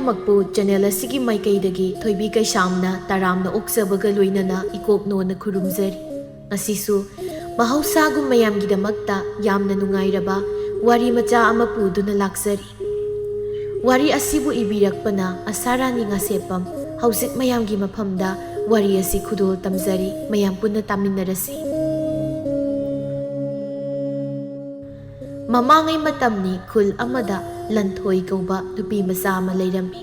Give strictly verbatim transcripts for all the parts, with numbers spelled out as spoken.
ꯃꯛꯄꯨ channel ꯑꯁꯤꯒꯤ ꯃꯥꯏꯀꯩꯗꯒꯤ ꯊꯣꯏꯕꯤ ꯀꯩꯁꯥꯝꯅ ꯇꯔꯥꯝꯅ ꯑꯣꯛꯆꯕꯒ ꯂꯣꯏꯅꯅ ꯏꯀꯣꯛꯅꯣꯅ ꯈꯨꯔꯨꯝꯖꯔꯤ꯫ ꯉꯁꯤꯁꯨ ꯃꯍꯧꯁꯥꯒꯨꯝ ꯃꯌꯥꯝꯒꯤꯗꯃꯛꯇ ꯌꯥꯝꯅ ꯅꯨꯡꯉꯥꯏꯔꯕ ꯋꯥꯔꯤ ꯃꯆꯥ ꯑꯃ ꯄꯨꯗꯨꯅ ꯂꯥꯛꯆꯔꯤ꯫ ꯋꯥꯔꯤ ꯑꯁꯤꯕꯨ ꯏꯕꯤꯔꯛꯄꯅ ꯑꯁꯥꯔꯥꯅꯤ ꯉꯥꯁꯦꯞꯄꯝ꯫ ꯍꯧꯖꯤꯛ ꯃꯌꯥꯝꯒꯤ ꯃꯐꯝꯗ ꯋꯥꯔꯤ ꯑꯁꯤ ꯈꯨꯗꯣꯜ ꯇꯝꯖꯔꯤ, ꯃꯌꯥꯝ ꯄꯨꯟꯅ ꯇꯥꯃꯤꯟꯅꯔꯁꯤ꯫ ꯃꯃꯥꯡꯉꯩ ꯃꯇꯝꯅꯤ, ꯈꯨꯜ ꯑꯃꯗ ꯂꯟꯊꯣꯏ ꯀꯧꯕ ꯅꯨꯄꯤ ꯃꯆꯥ ꯑꯃ ꯂꯩꯔꯝꯃꯤ꯫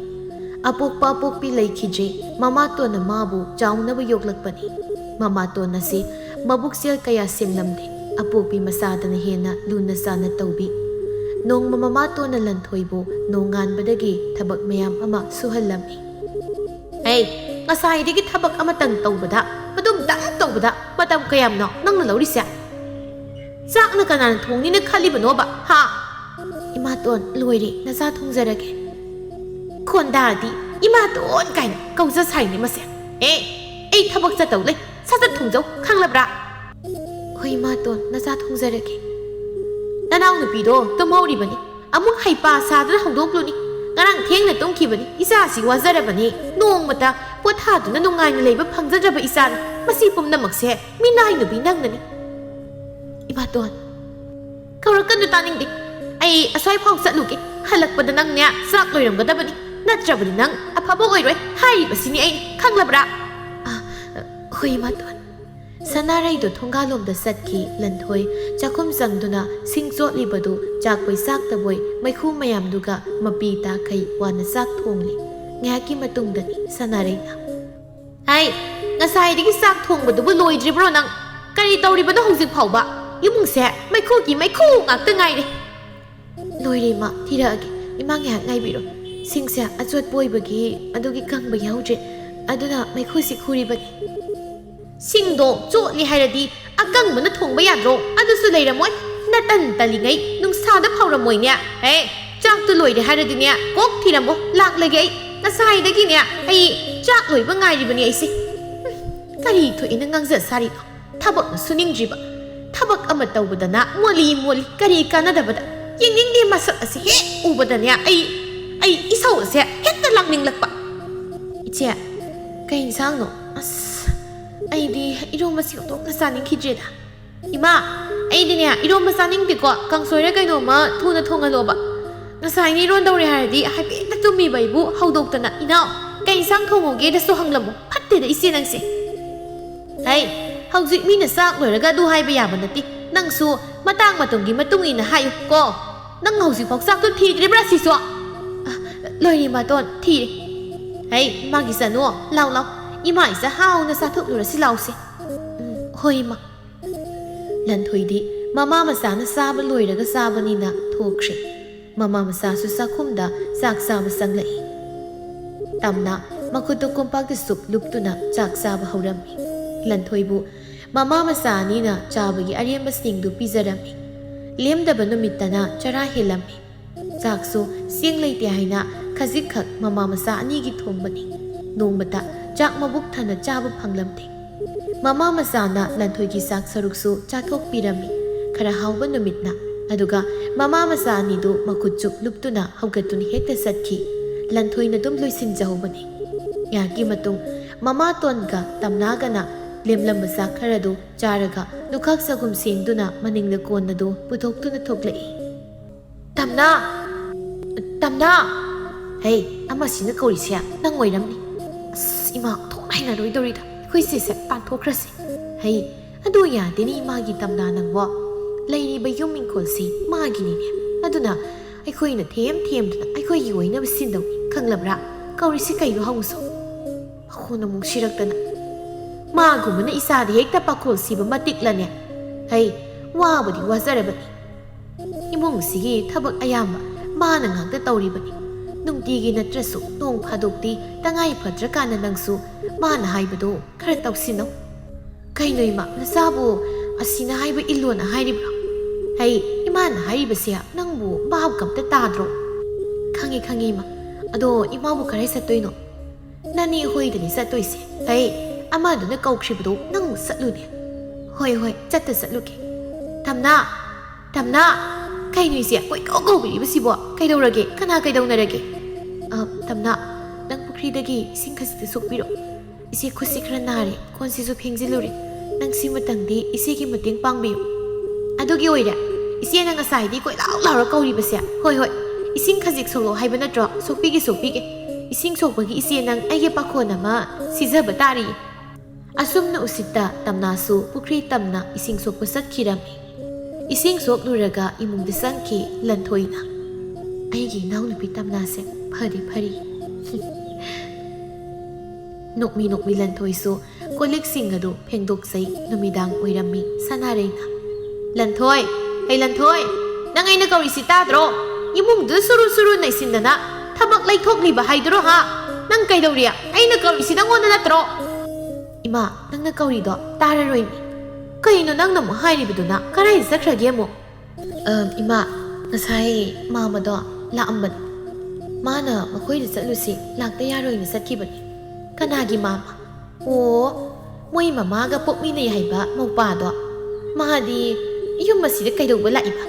ꯑꯄꯣꯛꯄ ꯑꯄꯣꯛꯄꯤ ꯂꯩꯈꯤꯗ꯭ꯔꯦ꯫ ꯃꯃꯥꯇꯣꯟꯅ ꯃꯥꯕꯨ ꯆꯥꯎꯅꯕ ꯌꯣꯛꯂꯛꯄꯅꯤ꯫ ꯃꯃꯥꯇꯣꯟ ꯑꯁꯤ ꯃꯕꯨꯛꯆꯦꯜ ꯀꯌꯥ ꯁꯦꯡꯂꯝꯗꯦ꯫ ꯑꯄꯣꯛꯄꯤ ꯃꯆꯥꯗꯅ ꯍꯦꯟꯅ ꯂꯨꯅ ꯆꯥꯅ ꯇꯧꯕꯤ꯫ ꯅꯣꯡꯃ ꯃꯃꯥꯇꯣꯟꯅ ꯂꯟꯊꯣꯏꯕꯨ ꯅꯣꯡꯉꯥꯟꯕꯗꯒꯤ ꯊꯕꯛ ꯃꯌꯥꯝ ꯑꯃ ꯁꯨꯍꯜꯂꯝꯃꯤ꯫ "ꯑꯩ ꯉꯁꯥꯏꯗꯒꯤ ꯊꯕꯛ ꯑꯃꯇꯪ ꯇꯧꯕꯗ, ꯃꯗꯨꯝꯇꯪ ꯇꯧꯕꯗ ꯃꯇꯝ ꯀꯌꯥꯝꯅꯣ ꯅꯪꯅ ꯂꯧꯔꯤꯁꯦ? ꯆꯥꯛꯅ ꯀꯅꯥꯅ ꯊꯣꯡꯅꯤꯅ ꯈꯜꯂꯤꯕꯅꯣꯕ, ꯍꯥ?" "ꯏꯃꯥꯇꯣꯟ, ꯂꯣꯏꯔꯦ, ꯅꯆꯥ ꯊꯣꯡꯖꯔꯒꯦ꯫" ꯈꯣꯟꯗꯥꯗꯤ "ꯏꯃꯥꯇꯣꯟ" ꯀꯥꯏꯅ ꯀꯧꯖ ꯁꯥꯏꯅꯦ ꯃꯁꯦ꯫ "ꯑꯦ, ꯑꯩ ꯊꯕꯛ ꯆꯠꯇꯧ ꯂꯩ, ꯁꯠ ꯁꯠ ꯊꯣꯡꯖꯧ, ꯈꯪꯂꯕ꯭ꯔꯥ?" "ꯍꯣꯏ ꯏꯃꯥꯇꯣꯟ, ꯅꯆꯥ ꯊꯣꯡꯖꯔꯒꯦ꯫" "ꯅꯅꯥꯎ ꯅꯨꯄꯤꯗꯣ ꯇꯨꯝꯍꯧꯔꯤꯕꯅꯤ, ꯑꯃꯨꯛ ꯍꯩꯄꯥ ꯁꯥꯗꯨꯅ ꯍꯧꯗꯣꯛꯂꯨꯅꯤ꯫ ꯉꯔꯥꯡ ꯊꯦꯡꯅ ꯇꯨꯝꯈꯤꯕꯅꯤ, ꯏꯆꯥꯁꯤ ꯋꯥꯖꯔꯕꯅꯤ, ꯅꯣꯡꯃꯇ ꯄꯣꯊꯥꯗꯨꯅ ꯅꯨꯡꯉꯥꯏꯅ ꯂꯩꯕ ꯐꯪꯖꯗ꯭ꯔꯕ ꯏꯆꯥꯅꯤ꯫ ꯃꯁꯤ ꯄꯨꯝꯅꯃꯛꯁꯦ ꯃꯤꯅꯥꯏ ꯅꯨꯄꯤ ꯅꯪꯅꯅꯤ꯫" "ꯏꯃꯥꯇꯣꯟ, ꯀꯧꯔꯛꯀꯅꯨ, ꯇꯥꯅꯤꯡꯗꯦ꯫ ꯑꯩ ꯑꯁ꯭ꯋꯥꯏ ꯐꯥꯎ ꯆꯠꯂꯨꯒꯦ꯫ ꯍꯜꯂꯛꯄꯗ ꯅꯪꯅꯦ ꯆꯥꯛ ꯂꯣꯏꯔꯝꯒꯗꯕꯅꯤ, ꯅꯠꯇ꯭ꯔꯕꯗꯤ ꯅꯪ ꯑꯐꯕ ꯑꯣꯏꯔꯣꯏ ꯍꯥꯏꯔꯤꯕꯁꯤꯅꯤ ꯑꯩꯅ, ꯈꯪꯂꯕ꯭ꯔꯥ?" "ꯑ, ꯍꯣꯏ ꯏꯃꯥꯇꯣꯟ꯫" ꯁꯅꯥꯔꯩꯗꯣ ꯊꯣꯡꯒꯥꯜꯂꯣꯝꯗ ꯆꯠꯈꯤ꯫ ꯂꯟꯊꯣꯏ ꯆꯥꯛꯈꯨꯝ ꯆꯪꯗꯨꯅ ꯁꯤꯡ ꯆꯣꯠꯂꯤꯕꯗꯨ ꯆꯥꯛꯄꯣꯏ ꯆꯥꯛꯇꯕꯣꯏ ꯃꯩꯈꯨ ꯃꯌꯥꯝꯗꯨꯒ ꯃꯄꯤ ꯇꯥꯈꯩ ꯋꯥꯅ ꯆꯥꯛ ꯊꯣꯡꯂꯤ꯫ ꯉꯥꯏꯍꯥꯛꯀꯤ ꯃꯇꯨꯡꯗꯅꯤ ꯁꯅꯥꯔꯩꯅ, "ꯍꯥꯏ, ꯉꯁꯥꯏꯗꯒꯤ ꯆꯥꯛ ꯊꯣꯡꯕꯗꯨꯕꯨ ꯂꯣꯏꯗ꯭ꯔꯤꯕ꯭ꯔꯣ ꯅꯪ? ꯀꯔꯤ ꯇꯧꯔꯤꯕꯅꯣ ꯍꯧꯖꯤꯛ ꯐꯥꯎꯕ? ꯏꯃꯨꯡꯁꯦ ꯃꯩꯈꯨꯒꯤ ꯃꯩꯈꯨ ꯉꯥꯛꯇ ꯉꯥꯏꯔꯦ꯫" "ꯂꯣꯏꯔꯦ ꯏꯃꯥ, ꯊꯤꯔꯛꯑꯒꯦ꯫ ꯏꯃꯥ ꯉꯥꯏꯍꯥꯛ ꯉꯥꯏꯕꯤꯔꯣ꯫ ꯁꯤꯡꯁꯦ ꯑꯆꯣꯠꯄ ꯑꯣꯏꯕꯒꯤ ꯑꯗꯨꯒꯤ ꯀꯪꯕ ꯌꯥꯎꯗ꯭ꯔꯦ꯫ ꯑꯗꯨꯅ ꯃꯩꯈꯨꯁꯤ ꯈꯨꯔꯤꯕꯅꯤ꯫" "ꯁꯤꯡꯗꯣ ꯆꯣꯠꯂꯤ ꯍꯥꯏꯔꯗꯤ ꯑꯀꯪꯕꯅ ꯊꯣꯡꯕ ꯌꯥꯗ꯭ꯔꯣ? ꯑꯗꯨꯁꯨ ꯂꯩꯔꯝꯃꯣꯏ꯫ ꯅꯇꯟ ꯇꯜꯂꯤꯉꯩ ꯅꯨꯡꯁꯥꯗ ꯐꯥꯎꯔꯝꯃꯣꯏꯅꯦ꯫ ꯍꯦ, ꯆꯥꯛꯇꯨ ꯂꯣꯏꯔꯦ ꯍꯥꯏꯔꯗꯤꯅꯦ, ꯀꯣꯛ ꯊꯤꯔꯝꯃꯣ, ꯂꯥꯛꯂꯒꯦ ꯑꯩ꯫ ꯉꯁꯥꯏꯗꯒꯤꯅꯦ ꯑꯩ ꯆꯥꯛ ꯂꯣꯏꯕ ꯉꯥꯏꯔꯤꯕꯅꯤ ꯑꯩꯁꯦ꯫ ꯎꯝ, ꯀꯔꯤ ꯊꯣꯛꯏꯅ ꯉꯥꯡꯖ ꯁꯥꯔꯤꯅꯣ? ꯊꯕꯛꯅ ꯁꯨꯅꯤꯡꯗ꯭ꯔꯤꯕ, ꯊꯕꯛ ꯑꯃ ꯇꯧꯕꯗꯅ ꯃꯣꯜꯂꯤ ꯃꯣꯜꯂꯤ, ꯀꯔꯤ ꯀꯥꯟꯅꯗꯕꯗ꯫ ꯌꯦꯡꯅꯤꯡꯗꯦ ꯃꯁꯛ ꯑꯁꯤ ꯍꯦꯛ ꯎꯕꯗꯅꯦ ꯑꯩ, ꯑꯩ ꯏꯁꯧ ꯑꯁꯦ ꯍꯦꯛ ꯍꯦꯛꯇ ꯂꯥꯛꯅꯤꯡꯂꯛꯄ꯫ "ꯏꯆꯦ, ꯀꯩ ꯏꯟꯁꯥꯡꯅꯣ? ꯑꯁ, ꯑꯩꯗꯤ ꯏꯔꯣꯝꯕꯁꯤ ꯑꯣꯟꯊꯣꯛꯅ ꯆꯥꯅꯤꯡꯈꯤꯗ꯭ꯔꯦꯗ꯫ ꯏꯃꯥ, ꯑꯩꯗꯤꯅꯦ ꯏꯔꯣꯝꯕ ꯆꯥꯅꯤꯡꯗꯦꯀꯣ, ꯀꯥꯡꯁꯣꯏꯔ ꯀꯩꯅꯣꯝꯃ ꯊꯨꯅ ꯊꯣꯡꯍꯜꯂꯣꯕ꯫ ꯉꯁꯥꯏꯅ ꯏꯔꯣꯟꯗꯧꯔꯦ ꯍꯥꯏꯔꯗꯤ ꯍꯥꯏꯐꯦꯠꯇ ꯇꯨꯝꯃꯤꯕ ꯑꯩꯕꯨ ꯍꯧꯗꯣꯛꯇꯅ꯫ ꯏꯅꯥꯎ, ꯀꯩ ꯏꯟꯁꯥꯡ ꯊꯣꯡꯉꯨꯒꯦꯗꯁꯨ ꯍꯪꯂꯝꯃꯣ꯫ ꯐꯠꯇꯦꯗ ꯏꯆꯦ ꯅꯪꯁꯦ꯫ ꯍꯩ, ꯍꯧꯖꯤꯛ ꯃꯤꯅ ꯆꯥꯛ ꯂꯣꯏꯔꯒ ꯑꯗꯨ ꯍꯥꯏꯕ ꯌꯥꯕ ꯅꯠꯇꯦ꯫ ꯅꯪꯁꯨ ꯃꯇꯥꯡ ꯃꯇꯝꯒꯤ ꯃꯇꯨꯡ ꯏꯟꯅ ꯍꯥꯏꯌꯨ ꯀꯣ꯫ ꯅꯪ ꯍꯧꯖꯤꯛꯐꯥꯎ ꯆꯥꯛꯇꯣ ꯊꯤꯗ꯭ꯔꯤꯕ꯭ꯔꯥ ꯁꯤꯁꯨ?" "ꯑ, ꯂꯣꯏꯔꯦ ꯏꯃꯥꯇꯣꯟ, ꯊꯤꯔꯦ꯫ ꯍꯩ, ꯏꯃꯥꯒꯤ ꯆꯅꯨ, ꯂꯥꯎ ꯂꯥꯎ, ꯏꯃꯥ ꯏꯆꯥ ꯍꯥꯎꯅ ꯆꯥꯊꯣꯛꯂꯨꯔꯁꯤ ꯂꯥꯎꯁꯦ꯫" "ꯎꯝ, ꯍꯣꯏ ꯏꯃꯥ꯫" ꯂꯟꯊꯣꯏꯗꯤ ꯃꯃꯥ ꯃꯆꯥꯅ ꯆꯥꯕ ꯂꯣꯏꯔꯒ ꯆꯥꯕꯅꯤꯅ ꯊꯣꯛꯈ꯭ꯔꯦ꯫ ꯃꯃꯥ ꯃꯆꯥꯁꯨ ꯆꯥꯛꯈꯨꯝꯗ ꯆꯥꯛ ꯆꯥꯕ ꯆꯪꯂꯛꯏ꯫ ꯇꯝꯅ ꯃꯈꯨꯠꯇꯨ ꯀꯣꯝꯄꯥꯛꯇ ꯁꯨꯞ ꯂꯨꯞꯇꯨꯅ ꯆꯥꯛ ꯆꯥꯕ ꯍꯧꯔꯝꯃꯤ꯫ ꯂꯟꯊꯣꯏꯕꯨ ꯃꯃꯥ ꯃꯆꯥ ꯑꯅꯤꯅ ꯆꯥꯕꯒꯤ ꯑꯔꯦꯝꯕꯁꯤꯡꯗꯨ ꯄꯤꯖꯔꯝꯃꯤ꯫ ꯂꯦꯝꯗꯕ ꯅꯨꯃꯤꯠꯇꯅ ꯆꯔꯥ ꯍꯦꯜꯂꯝꯃꯤ꯫ ꯆꯥꯛꯁꯨ ꯆꯦꯡ ꯂꯩꯇꯦ ꯍꯥꯏꯅ ꯈꯖꯤꯛꯈꯛ ꯃꯃꯥ ꯃꯆꯥ ꯑꯅꯤꯒꯤ ꯊꯣꯡꯕꯅꯤ꯫ ꯅꯣꯡꯃꯇ ꯆꯥꯛ ꯃꯕꯨꯛ ꯊꯟꯅ ꯆꯥꯕ ꯐꯪꯂꯝꯗꯦ꯫ ꯃꯃꯥ ꯃꯆꯥꯅ ꯂꯟꯊꯣꯏꯒꯤ ꯆꯥꯛ ꯁꯔꯨꯛꯁꯨ ꯆꯥꯊꯣꯛꯄꯤꯔꯝꯃꯤ꯫ ꯈꯔ ꯍꯥꯎꯕ ꯅꯨꯃꯤꯠꯅ꯫ ꯑꯗꯨꯒ ꯃꯃꯥ ꯃꯆꯥ ꯑꯅꯤꯗꯨ ꯃꯈꯨꯠ ꯆꯨꯞ ꯂꯨꯞꯇꯨꯅ ꯍꯧꯒꯠꯇꯨꯅ ꯍꯦꯛꯇ ꯆꯠꯈꯤ꯫ ꯂꯟꯊꯣꯏꯅ ꯑꯗꯨꯝ ꯂꯣꯏꯁꯤꯟꯖꯍꯧꯕꯅꯤ꯫ ꯉꯥꯏꯍꯥꯛꯀꯤ ꯃꯇꯨꯡ ꯃꯃꯥꯇꯣꯟꯒ ꯇꯝꯅꯥꯒꯅ ꯂꯦꯝꯂꯝꯕ ꯆꯥꯛ ꯈꯔꯗꯨ ꯆꯥꯔꯒ ꯂꯨꯈꯥꯛ ꯆꯒꯨꯝ ꯁꯦꯡꯗꯨꯅ ꯃꯅꯤꯡꯗ ꯀꯣꯟ ꯑꯗꯨ ꯄꯨꯊꯣꯛꯇꯨꯅ ꯊꯣꯛꯂꯛꯏ꯫ "ꯇꯝꯅꯥ! ꯇꯝꯅꯥ!" "ꯍꯩ, ꯑꯃꯁꯤꯅ ꯀꯧꯔꯤꯁꯦ ꯅꯪ ꯑꯣꯏꯔꯝꯅꯤ꯫ ꯑꯁ, ꯏꯃꯥ ꯑꯣꯟꯊꯣꯛꯅ ꯍꯩꯅꯔꯣꯏꯗꯧꯔꯤꯗ꯫ ꯑꯩꯈꯣꯏ ꯁꯤꯁꯦ ꯇꯥꯟꯊꯣꯛꯈ꯭ꯔꯁꯤ꯫" "ꯍꯩ, ꯑꯗꯨ ꯌꯥꯗꯦꯅꯦ ꯏꯃꯥꯒꯤ ꯇꯝꯅꯥ ꯅꯪꯕꯣ꯫ ꯂꯩꯔꯤꯕ ꯌꯨꯝ ꯏꯪꯈꯣꯜꯁꯤ ꯃꯥꯒꯤꯅꯤꯅꯦ꯫ ꯑꯗꯨꯅ ꯑꯩꯈꯣꯏꯅ ꯊꯦꯝ ꯊꯦꯝꯗꯨꯅ ꯑꯩꯈꯣꯏꯒꯤ ꯑꯣꯏꯅꯕ ꯁꯤꯟꯗꯧꯅꯤ, ꯈꯪꯂꯕ꯭ꯔꯥ? ꯀꯧꯔꯤꯁꯤ ꯀꯩꯅꯣ ꯍꯪꯉꯨꯁꯣ꯫" ꯃꯈꯣꯟ ꯑꯃꯨꯛ ꯁꯤꯔꯛꯇꯅ꯫ "ꯃꯥꯒꯨꯝꯕꯅ ꯏꯆꯥꯗ ꯍꯦꯛꯇ ꯄꯥꯈꯣꯜ ꯁꯤꯕ ꯃꯇꯤꯛꯂꯅꯦ? ꯍꯩ, ꯋꯥꯕꯗꯤ ꯋꯥꯖꯔꯕꯅꯤ꯫ ꯏꯃꯨꯡꯁꯤꯒꯤ ꯊꯕꯛ ꯑꯌꯥꯝꯕ ꯃꯥꯅ ꯉꯥꯛꯇ ꯇꯧꯔꯤꯕꯅꯤ꯫ ꯅꯨꯡꯇꯤꯒꯤ ꯅꯠꯇ꯭ꯔꯁꯨ ꯅꯣꯡ ꯐꯥꯗꯣꯛꯇꯤ ꯇꯉꯥꯏ ꯐꯗ꯭ꯔꯀꯥꯟꯗ ꯅꯪꯁꯨ ꯃꯥꯅ ꯍꯥꯏꯕꯗꯣ ꯈꯔ ꯇꯧꯁꯤꯟꯅꯧ꯫" "ꯀꯩꯅꯣ ꯏꯃꯥ, ꯅꯆꯥꯕꯨ ꯑꯁꯤꯅ ꯍꯥꯏꯕ ꯏꯜꯂꯣꯅ ꯍꯥꯏꯔꯤꯕ꯭ꯔꯣ?" "ꯍꯩ, ꯏꯃꯥꯅ ꯍꯥꯏꯔꯤꯕꯁꯦ ꯅꯪꯕꯨ ꯚꯥꯞꯀ ꯑꯝꯇ ꯇꯥꯗ꯭ꯔꯣ?" "ꯈꯪꯉꯦ, ꯈꯪꯉꯦ ꯏꯃꯥ꯫ ꯑꯗꯣ ꯏꯃꯥꯕꯨ ꯀꯔꯥꯏ ꯆꯠꯇꯣꯏꯅꯣ?" "ꯅꯅꯦ ꯍꯣꯏꯗꯅꯤ ꯆꯠꯇꯣꯏꯁꯦ꯫ ꯍꯩ, ꯑꯃꯗꯨꯅ ꯀꯧꯈ꯭ꯔꯤꯕꯗꯣ ꯅꯪ ꯆꯠꯂꯨꯅꯦ꯫" "ꯍꯣꯏ, ꯍꯣꯏ, ꯆꯠꯇ ꯆꯠꯂꯨꯒꯦ꯫" "ꯇꯝꯅꯥ! ꯇꯝꯅꯥ! ꯀꯩꯅꯣ ꯏꯆꯦ ꯀꯣꯏꯀꯧ ꯀꯧꯕꯤꯔꯤꯕꯁꯤꯕꯣ? ꯀꯩꯗꯧꯔꯒꯦ? ꯀꯅꯥ ꯀꯩꯗꯧꯅꯔꯒꯦ?" ꯑ, ꯇꯝꯅ, ꯅꯪ ꯄꯨꯈ꯭ꯔꯤꯗꯒꯤ ꯏꯁꯤꯡ ꯈꯖꯤꯛꯇ ꯁꯣꯛꯄꯤꯔꯣ꯫ ꯏꯆꯦ ꯈꯨꯠꯁꯤ ꯈꯔ ꯅꯥꯔꯦ, ꯀꯣꯟꯁꯤꯁꯨ ꯐꯦꯡꯖꯤꯜꯂꯨꯔꯦ꯫ ꯅꯪ ꯁꯤꯃꯇꯪꯗꯤ ꯏꯆꯦꯒꯤ ꯃꯇꯦꯡ ꯄꯥꯡꯕꯤꯌꯨ꯫ ꯑꯗꯨꯒꯤ ꯑꯣꯏꯔꯦ ꯏꯆꯦꯅ ꯉꯁꯥꯏꯗꯤ ꯀꯣꯏꯂꯥꯎ ꯂꯥꯎꯔ ꯀꯧꯔꯤꯕꯁꯦ꯫ ꯍꯣꯏ, ꯍꯣꯏ, ꯏꯁꯤꯡ ꯈꯖꯤꯛ ꯁꯣꯛꯂꯣ ꯍꯥꯏꯕ ꯅꯠꯇ꯭ꯔꯣ? ꯁꯣꯛꯄꯤꯒꯦ, ꯁꯣꯛꯄꯤꯒꯦ꯫ ꯏꯁꯤꯡ ꯁꯣꯛꯄꯒꯤ ꯏꯆꯦ ꯅꯪ ꯑꯩꯒꯤ ꯄꯥꯈꯣꯟ ꯑꯃ ꯁꯤꯖꯕ ꯇꯥꯔꯤꯌꯦ꯫ ꯑꯁꯨꯝꯅ ꯎꯁꯤꯠꯇ ꯇꯝꯅꯥꯁꯨ ꯄꯨꯈ꯭ꯔꯤ ꯇꯝꯅ ꯏꯁꯤꯡ ꯁꯣꯛꯄ ꯆꯠꯈꯤꯔꯝꯃꯤ꯫ ꯏꯁꯤꯡ ꯁꯣꯛꯂꯨꯔꯒ ꯏꯃꯨꯡꯗ ꯆꯪꯈꯤ ꯂꯟꯊꯣꯏꯅ꯫ "ꯑꯩꯒꯤ ꯏꯅꯥꯎꯅꯨꯄꯤ ꯇꯝꯅꯥꯁꯦ ꯐꯗꯤ ꯐꯔꯤ꯫" ꯅꯣꯛꯃꯤ ꯅꯣꯛꯃꯤ ꯂꯟꯊꯣꯏꯁꯨ ꯀꯣꯜꯂꯤꯛꯁꯤꯡ ꯑꯗꯨ ꯐꯦꯡꯗꯣꯛꯆꯩ꯫ ꯅꯨꯃꯤꯗꯥꯡ ꯑꯣꯏꯔꯝꯃꯤ꯫ ꯁꯅꯥꯔꯩꯅ, "ꯂꯟꯊꯣꯏ, ꯍꯩ ꯂꯟꯊꯣꯏ, ꯅꯪ ꯑꯩꯅ ꯀꯧꯔꯤꯁꯤ ꯇꯥꯗ꯭ꯔꯣ? ꯏꯃꯨꯡꯗꯨꯗ ꯁꯨꯔꯨ ꯁꯨꯔꯨ ꯅꯩꯁꯤꯟꯗꯅ ꯊꯕꯛ ꯂꯩꯊꯣꯛꯂꯤꯕ ꯍꯥꯏꯗꯨꯔꯣ ꯍꯥ? ꯅꯪ ꯀꯩꯗꯧꯔꯤ? ꯑꯩꯅ ꯀꯧꯔꯤꯁꯤ ꯅꯪꯉꯣꯟꯗ ꯅꯠꯇ꯭ꯔꯣ?" "ꯏꯃꯥ, ꯅꯪꯅ ꯀꯧꯔꯤꯗꯣ ꯇꯥꯔꯔꯣꯏꯅꯦ꯫ ꯀꯩꯅꯣ ꯅꯪꯅ ꯑꯃꯨꯛ ꯍꯥꯏꯔꯤꯕꯗꯨꯅ? ꯀꯔꯥꯏꯗ ꯆꯠꯈ꯭ꯔꯒꯦ ꯑꯃꯨꯛ?" "ꯑ, ꯏꯃꯥ, ꯉꯁꯥꯏ ꯃꯥꯃꯗꯣ ꯂꯥꯛꯑꯝꯕꯅꯤ꯫ ꯃꯥꯅ ꯃꯈꯣꯏꯗ ꯆꯠꯂꯨꯁꯤ, ꯂꯥꯛꯇ ꯌꯥꯔꯣꯏꯅ ꯆꯠꯈꯤꯕꯅꯤ꯫" "ꯀꯅꯥꯒꯤ ꯃꯥꯃ?" "ꯑꯣ, ꯃꯣꯏ ꯃꯃꯥꯒ ꯄꯣꯛꯃꯤꯟꯅꯩ ꯍꯥꯏꯕ ꯃꯧꯄꯥꯗꯣ꯫ ꯃꯥꯗꯤ ꯌꯨꯝ ꯑꯁꯤꯗ ꯀꯩꯗꯧꯕ ꯂꯥꯛꯏꯕ?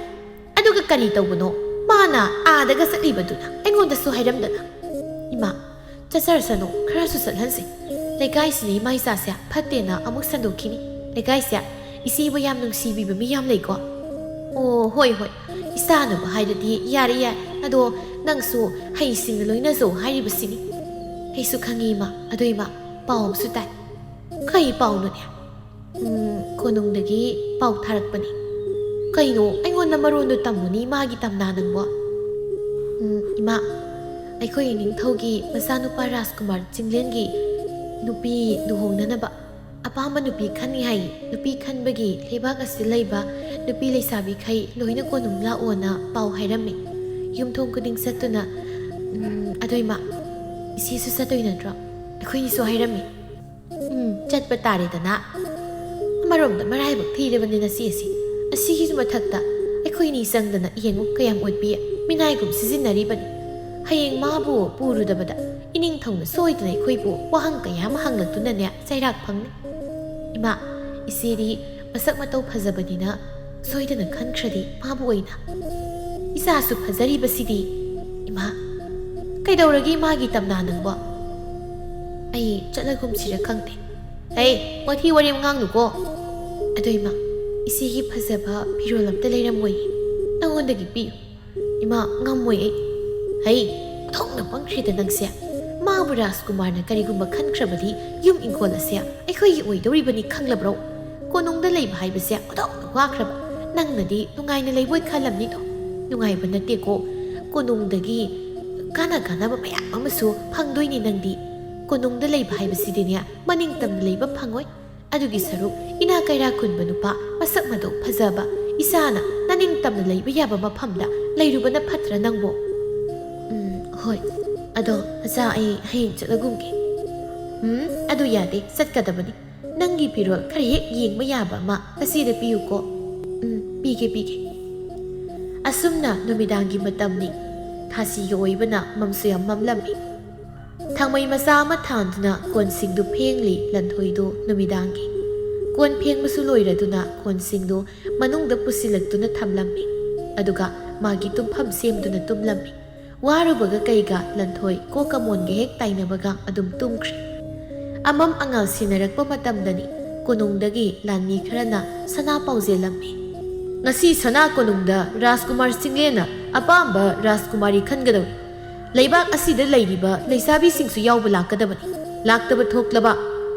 ꯑꯗꯨꯒ ꯀꯔꯤ ꯇꯧꯕꯅꯣ ꯃꯥꯅ ꯑꯥꯗꯒ ꯆꯠꯂꯤꯕꯗꯨꯅ? ꯑꯩꯉꯣꯟꯗꯁꯨ ꯍꯥꯏꯔꯝꯗꯅ꯫" "ꯏꯃꯥ, ꯆꯠꯆꯔꯁꯅꯨ, ꯈꯔꯁꯨ ꯆꯠꯍꯟꯁꯤ꯫ ꯂꯩꯀꯥꯏꯁꯤꯗ ꯏꯃꯥ ꯏꯆꯥꯁꯦ ꯐꯠꯇꯦꯅ ꯑꯃꯨꯛ ꯁꯟꯗꯣꯛꯈꯤꯅꯤ꯫ ꯂꯩꯀꯥꯏꯁꯦ ꯏꯆꯦꯕꯨ ꯌꯥꯝ ꯅꯨꯡꯁꯤꯕꯤꯕ ꯃꯤ ꯌꯥꯝ ꯂꯩꯀꯣ꯫" "ꯑꯣ, ꯍꯣꯏ, ꯍꯣꯏ, ꯏꯆꯥꯅꯕꯨ ꯍꯥꯏꯔꯗꯤ ꯌꯥꯔꯦ, ꯌꯥꯔꯦ꯫ ꯑꯗꯣ ꯅꯪꯁꯨ ꯍꯩꯁꯤꯡꯅ ꯂꯣꯏꯅꯖꯧ ꯍꯥꯏꯔꯤꯕꯁꯤꯅꯤ꯫" "ꯑꯩꯁꯨ ꯈꯪꯉꯤ, ꯏꯃꯥ꯫ ꯑꯗꯣ ꯏꯃꯥ, ꯄꯥꯎ ꯑꯃꯁꯨ ꯇꯥꯏ꯫" "ꯀꯩ ꯄꯥꯎꯅꯣꯅꯦ?" "ꯎꯝ, ꯀꯣꯅꯨꯡꯗꯒꯤ ꯄꯥꯎ ꯊꯥꯔꯛꯄꯅꯤ꯫" "ꯀꯩꯅꯣ, ꯑꯩꯉꯣꯟꯗ ꯃꯔꯣꯟꯗꯣ ꯇꯝꯃꯨꯅꯤ, ꯃꯥꯒꯤ ꯇꯝꯅꯥ ꯅꯪꯕꯣ?" "ꯎꯝ, ꯏꯃꯥ, ꯑꯩꯈꯣꯏ ꯏꯅꯤꯡꯊꯧꯒꯤ ꯃꯆꯥꯅꯨꯄꯥ ꯔꯥꯖꯀꯨꯃꯥꯔ ꯆꯤꯡꯂꯦꯟꯒꯤ ꯅꯨꯄꯤ ꯂꯨꯍꯣꯡꯅꯅꯕ ꯑꯄꯥꯝꯕ ꯅꯨꯄꯤ ꯈꯟꯅꯤ ꯍꯥꯏ꯫ ꯅꯨꯄꯤ ꯈꯟꯕꯒꯤ ꯂꯩꯕꯥꯛ ꯑꯁꯤꯗ ꯂꯩꯕ ꯅꯨꯄꯤ ꯂꯩꯁꯥꯕꯤꯈꯩ ꯂꯣꯏꯅ ꯀꯣꯅꯨꯡ ꯂꯥꯛꯑꯣꯅ ꯄꯥꯎ ꯍꯥꯏꯔꯝꯃꯤ꯫ ꯌꯨꯝꯊꯣꯡ ꯈꯨꯗꯤꯡ ꯆꯠꯇꯨꯅ, ꯎꯝ, ꯑꯗꯣ ꯏꯃꯥ, ꯏꯆꯦꯁꯨ ꯆꯠꯇꯣꯏ ꯅꯠꯇ꯭ꯔꯣ? ꯑꯩꯈꯣꯏꯅꯤꯁꯨ ꯍꯥꯏꯔꯝꯃꯤ꯫" "ꯎꯝ, ꯆꯠꯄ ꯇꯥꯔꯦꯗꯅ꯫ ꯑꯃꯔꯣꯝꯗ ꯃꯔꯥꯏꯕꯛ ꯊꯤꯔꯕꯅꯤ ꯅꯆꯦ ꯑꯁꯤ꯫ ꯑꯁꯤꯒꯤꯁꯨ ꯃꯊꯛꯇ ꯑꯩꯈꯣꯏꯅꯤ ꯆꯪꯗꯅ ꯌꯦꯡꯉꯨ ꯀꯌꯥꯝ ꯑꯣꯠꯄꯤ, ꯃꯤꯅꯥꯏꯒꯨꯝ ꯁꯤꯖꯤꯟꯅꯔꯤꯕꯅꯤ꯫ ꯍꯌꯦꯡ ꯃꯥꯕꯨ ꯄꯨꯔꯨꯗꯕꯗ ꯏꯅꯤꯡꯊꯧꯅ ꯁꯣꯏꯗꯅ ꯑꯩꯈꯣꯏꯕꯨ ꯋꯥꯍꯪ ꯀꯌꯥ ꯑꯃ ꯍꯪꯂꯛꯇꯨꯅꯅꯦ ꯆꯩꯔꯥꯛ ꯐꯪꯅꯤ꯫ ꯏꯃꯥ, ꯏꯆꯦꯗꯤ ꯃꯁꯛ ꯃꯇꯧ ꯐꯖꯕꯅꯤꯅ ꯁꯣꯏꯗꯅ ꯈꯟꯈ꯭ꯔꯗꯤ ꯃꯥꯕꯨ ꯑꯣꯏꯅ꯫ ꯏꯆꯥꯁꯨ ꯐꯖꯔꯤꯕꯁꯤꯗꯤ꯫ ꯏꯃꯥ, "ꯀꯩꯗꯧꯔꯒꯦ ꯏꯃꯥꯒꯤ ꯇꯝꯅꯥ ꯅꯪꯕꯣ?" "ꯑꯩ ꯆꯠꯂꯒꯨꯝꯁꯤꯔ ꯈꯪꯗꯦ꯫" "ꯍꯩ, ꯋꯥꯊꯤ ꯋꯥꯔꯦꯝ ꯉꯥꯡꯅꯨꯀꯣ꯫" "ꯑꯗꯣ ꯏꯃꯥ, ꯏꯆꯦꯒꯤ ꯐꯖꯕ ꯐꯤꯔꯣꯜ ꯑꯝꯇ ꯂꯩꯔꯝꯃꯣꯏ, ꯅꯉꯣꯟꯗꯒꯤ ꯄꯤꯌꯨ꯫" "ꯏꯃꯥ, ꯉꯝꯃꯣꯏ ꯑꯩ꯫" "ꯍꯩ, ꯑꯣꯟꯊꯣꯛꯅ ꯄꯪꯈ꯭ꯔꯦꯗ ꯅꯪꯁꯦ꯫ ꯃꯥꯕꯨ ꯔꯥꯖꯀꯨꯃꯥꯔꯅ ꯀꯔꯤꯒꯨꯝꯕ ꯈꯟꯈ꯭ꯔꯕꯗꯤ ꯌꯨꯝ ꯏꯪꯈꯣꯜ ꯑꯁꯦ ꯑꯩꯈꯣꯏꯒꯤ ꯑꯣꯏꯗꯧꯔꯤꯕꯅꯤ ꯈꯪꯂꯕ꯭ꯔꯣ? ꯀꯣꯅꯨꯡꯗ ꯂꯩꯕ ꯍꯥꯏꯕꯁꯦ ꯑꯣꯟꯊꯣꯛꯅ ꯋꯥꯈ꯭ꯔꯕ꯫ ꯅꯪꯅꯗꯤ ꯅꯨꯡꯉꯥꯏꯅ ꯂꯩꯕꯣꯏ ꯈꯜꯂꯝꯅꯤꯗꯣ꯫ ꯅꯨꯡꯉꯥꯏꯕ ꯅꯠꯇꯦꯀꯣ꯫ ꯀꯣꯅꯨꯡꯗꯒꯤ ꯀꯥꯟꯅ ꯀꯥꯟꯅꯕ ꯃꯌꯥꯝ ꯑꯃꯁꯨ ꯐꯪꯗꯣꯏꯅꯤ ꯅꯪꯗꯤ꯫ ꯀꯣꯅꯨꯡꯗ ꯂꯩꯕ ꯍꯥꯏꯕꯁꯤꯗꯤꯅꯦ, ꯃꯅꯤꯡ ꯇꯝꯅ ꯂꯩꯕ ꯐꯪꯉꯣꯏ꯫ ꯑꯗꯨꯒꯤ ꯁꯔꯨꯛ ꯏꯅꯥ ꯀꯩꯔꯥ ꯈꯨꯟꯕ ꯅꯨꯄꯥ ꯃꯁꯛ ꯃꯇꯧ ꯐꯖꯕ ꯏꯆꯥꯅ ꯅꯅꯤꯡ ꯇꯝꯅ ꯂꯩꯕ ꯌꯥꯕ ꯃꯐꯝꯗ ꯂꯩꯔꯨꯕꯅ ꯐꯠꯇ꯭ꯔꯥ ꯅꯪꯕꯣ?" "ꯎꯝ, ꯍꯣꯏ꯫ ꯑꯗꯣ ꯃꯆꯥ, ꯑꯩ ꯍꯌꯦꯡ ꯆꯠꯂꯒꯨꯝꯒꯦ꯫" "ꯎꯝ, ꯑꯗꯨ ꯌꯥꯗꯦ, ꯆꯠꯀꯗꯕꯅꯤ꯫ ꯅꯪꯒꯤ ꯐꯤꯔꯣꯜ ꯈꯔ ꯍꯦꯛ ꯌꯦꯡꯕ ꯌꯥꯕ ꯑꯃ ꯅꯆꯦꯗ ꯄꯤꯌꯨꯀꯣ꯫" "ꯎꯝ, ꯄꯤꯒꯦ, ꯄꯤꯒꯦ꯫" ꯑꯁꯨꯝꯅ ꯅꯨꯃꯤꯗꯥꯡꯒꯤ ꯃꯇꯝꯅꯤ꯫ ꯊꯥꯁꯤꯒꯤ ꯑꯣꯏꯕꯅ ꯃꯝꯁꯨ ꯌꯥꯝ ꯃꯝꯂꯝꯃꯤ꯫ ꯊꯥꯡꯃꯩ ꯃꯆꯥ ꯑꯃ ꯊꯥꯟꯗꯨꯅ ꯀꯣꯟꯁꯤꯡꯗꯨ ꯐꯦꯡꯂꯤ ꯂꯟꯊꯣꯏꯗꯨ ꯅꯨꯃꯤꯗꯥꯡꯒꯤ꯫ ꯀꯣꯟ ꯐꯦꯡꯕꯁꯨ ꯂꯣꯏꯔꯗꯨꯅ ꯀꯣꯟꯁꯤꯡꯗꯨ ꯃꯅꯨꯡꯗ ꯄꯨꯁꯤꯜꯂꯛꯇꯨꯅ ꯊꯝꯂꯝꯃꯤ꯫ ꯑꯗꯨꯒ ꯃꯥꯒꯤ ꯇꯨꯝꯐꯝ ꯁꯦꯝꯗꯨꯅ ꯇꯨꯝꯂꯝꯃꯤ꯫ ꯋꯥꯔꯨꯕꯒ ꯀꯩꯒ ꯂꯟꯊꯣꯏ ꯀꯣꯛꯀ ꯃꯣꯟꯒ ꯍꯦꯛ ꯇꯥꯏꯅꯕꯒ ꯑꯗꯨꯝ ꯇꯨꯝꯈ꯭ꯔꯦ꯫ ꯑꯃꯝ ꯑꯉꯥꯜ ꯁꯤꯟꯅꯔꯛꯄ ꯃꯇꯝꯗꯅꯤ ꯀꯣꯅꯨꯡꯗꯒꯤ ꯂꯥꯟꯃꯤ ꯈꯔꯅ ꯁꯅꯥ ꯄꯥꯎꯖꯦꯜꯂꯝꯃꯤ꯫ "ꯉꯁꯤ ꯁꯅꯥ ꯀꯣꯅꯨꯡꯗ ꯔꯥꯖꯀꯨꯃꯥꯔ ꯆꯤꯡꯂꯦꯟꯅ ꯑꯄꯥꯝꯕ ꯔꯥꯖꯀꯨꯃꯥꯔꯤ ꯈꯟꯒꯗꯧꯔꯤ꯫ ꯂꯩꯕꯥꯛ ꯑꯁꯤꯗ ꯂꯩꯔꯤꯕ ꯂꯩꯁꯥꯕꯤꯁꯤꯡꯁꯨ ꯌꯥꯎꯕ ꯂꯥꯛꯀꯗꯕꯅꯤ꯫ ꯂꯥꯛꯇꯕ ꯊꯣꯛꯂꯕ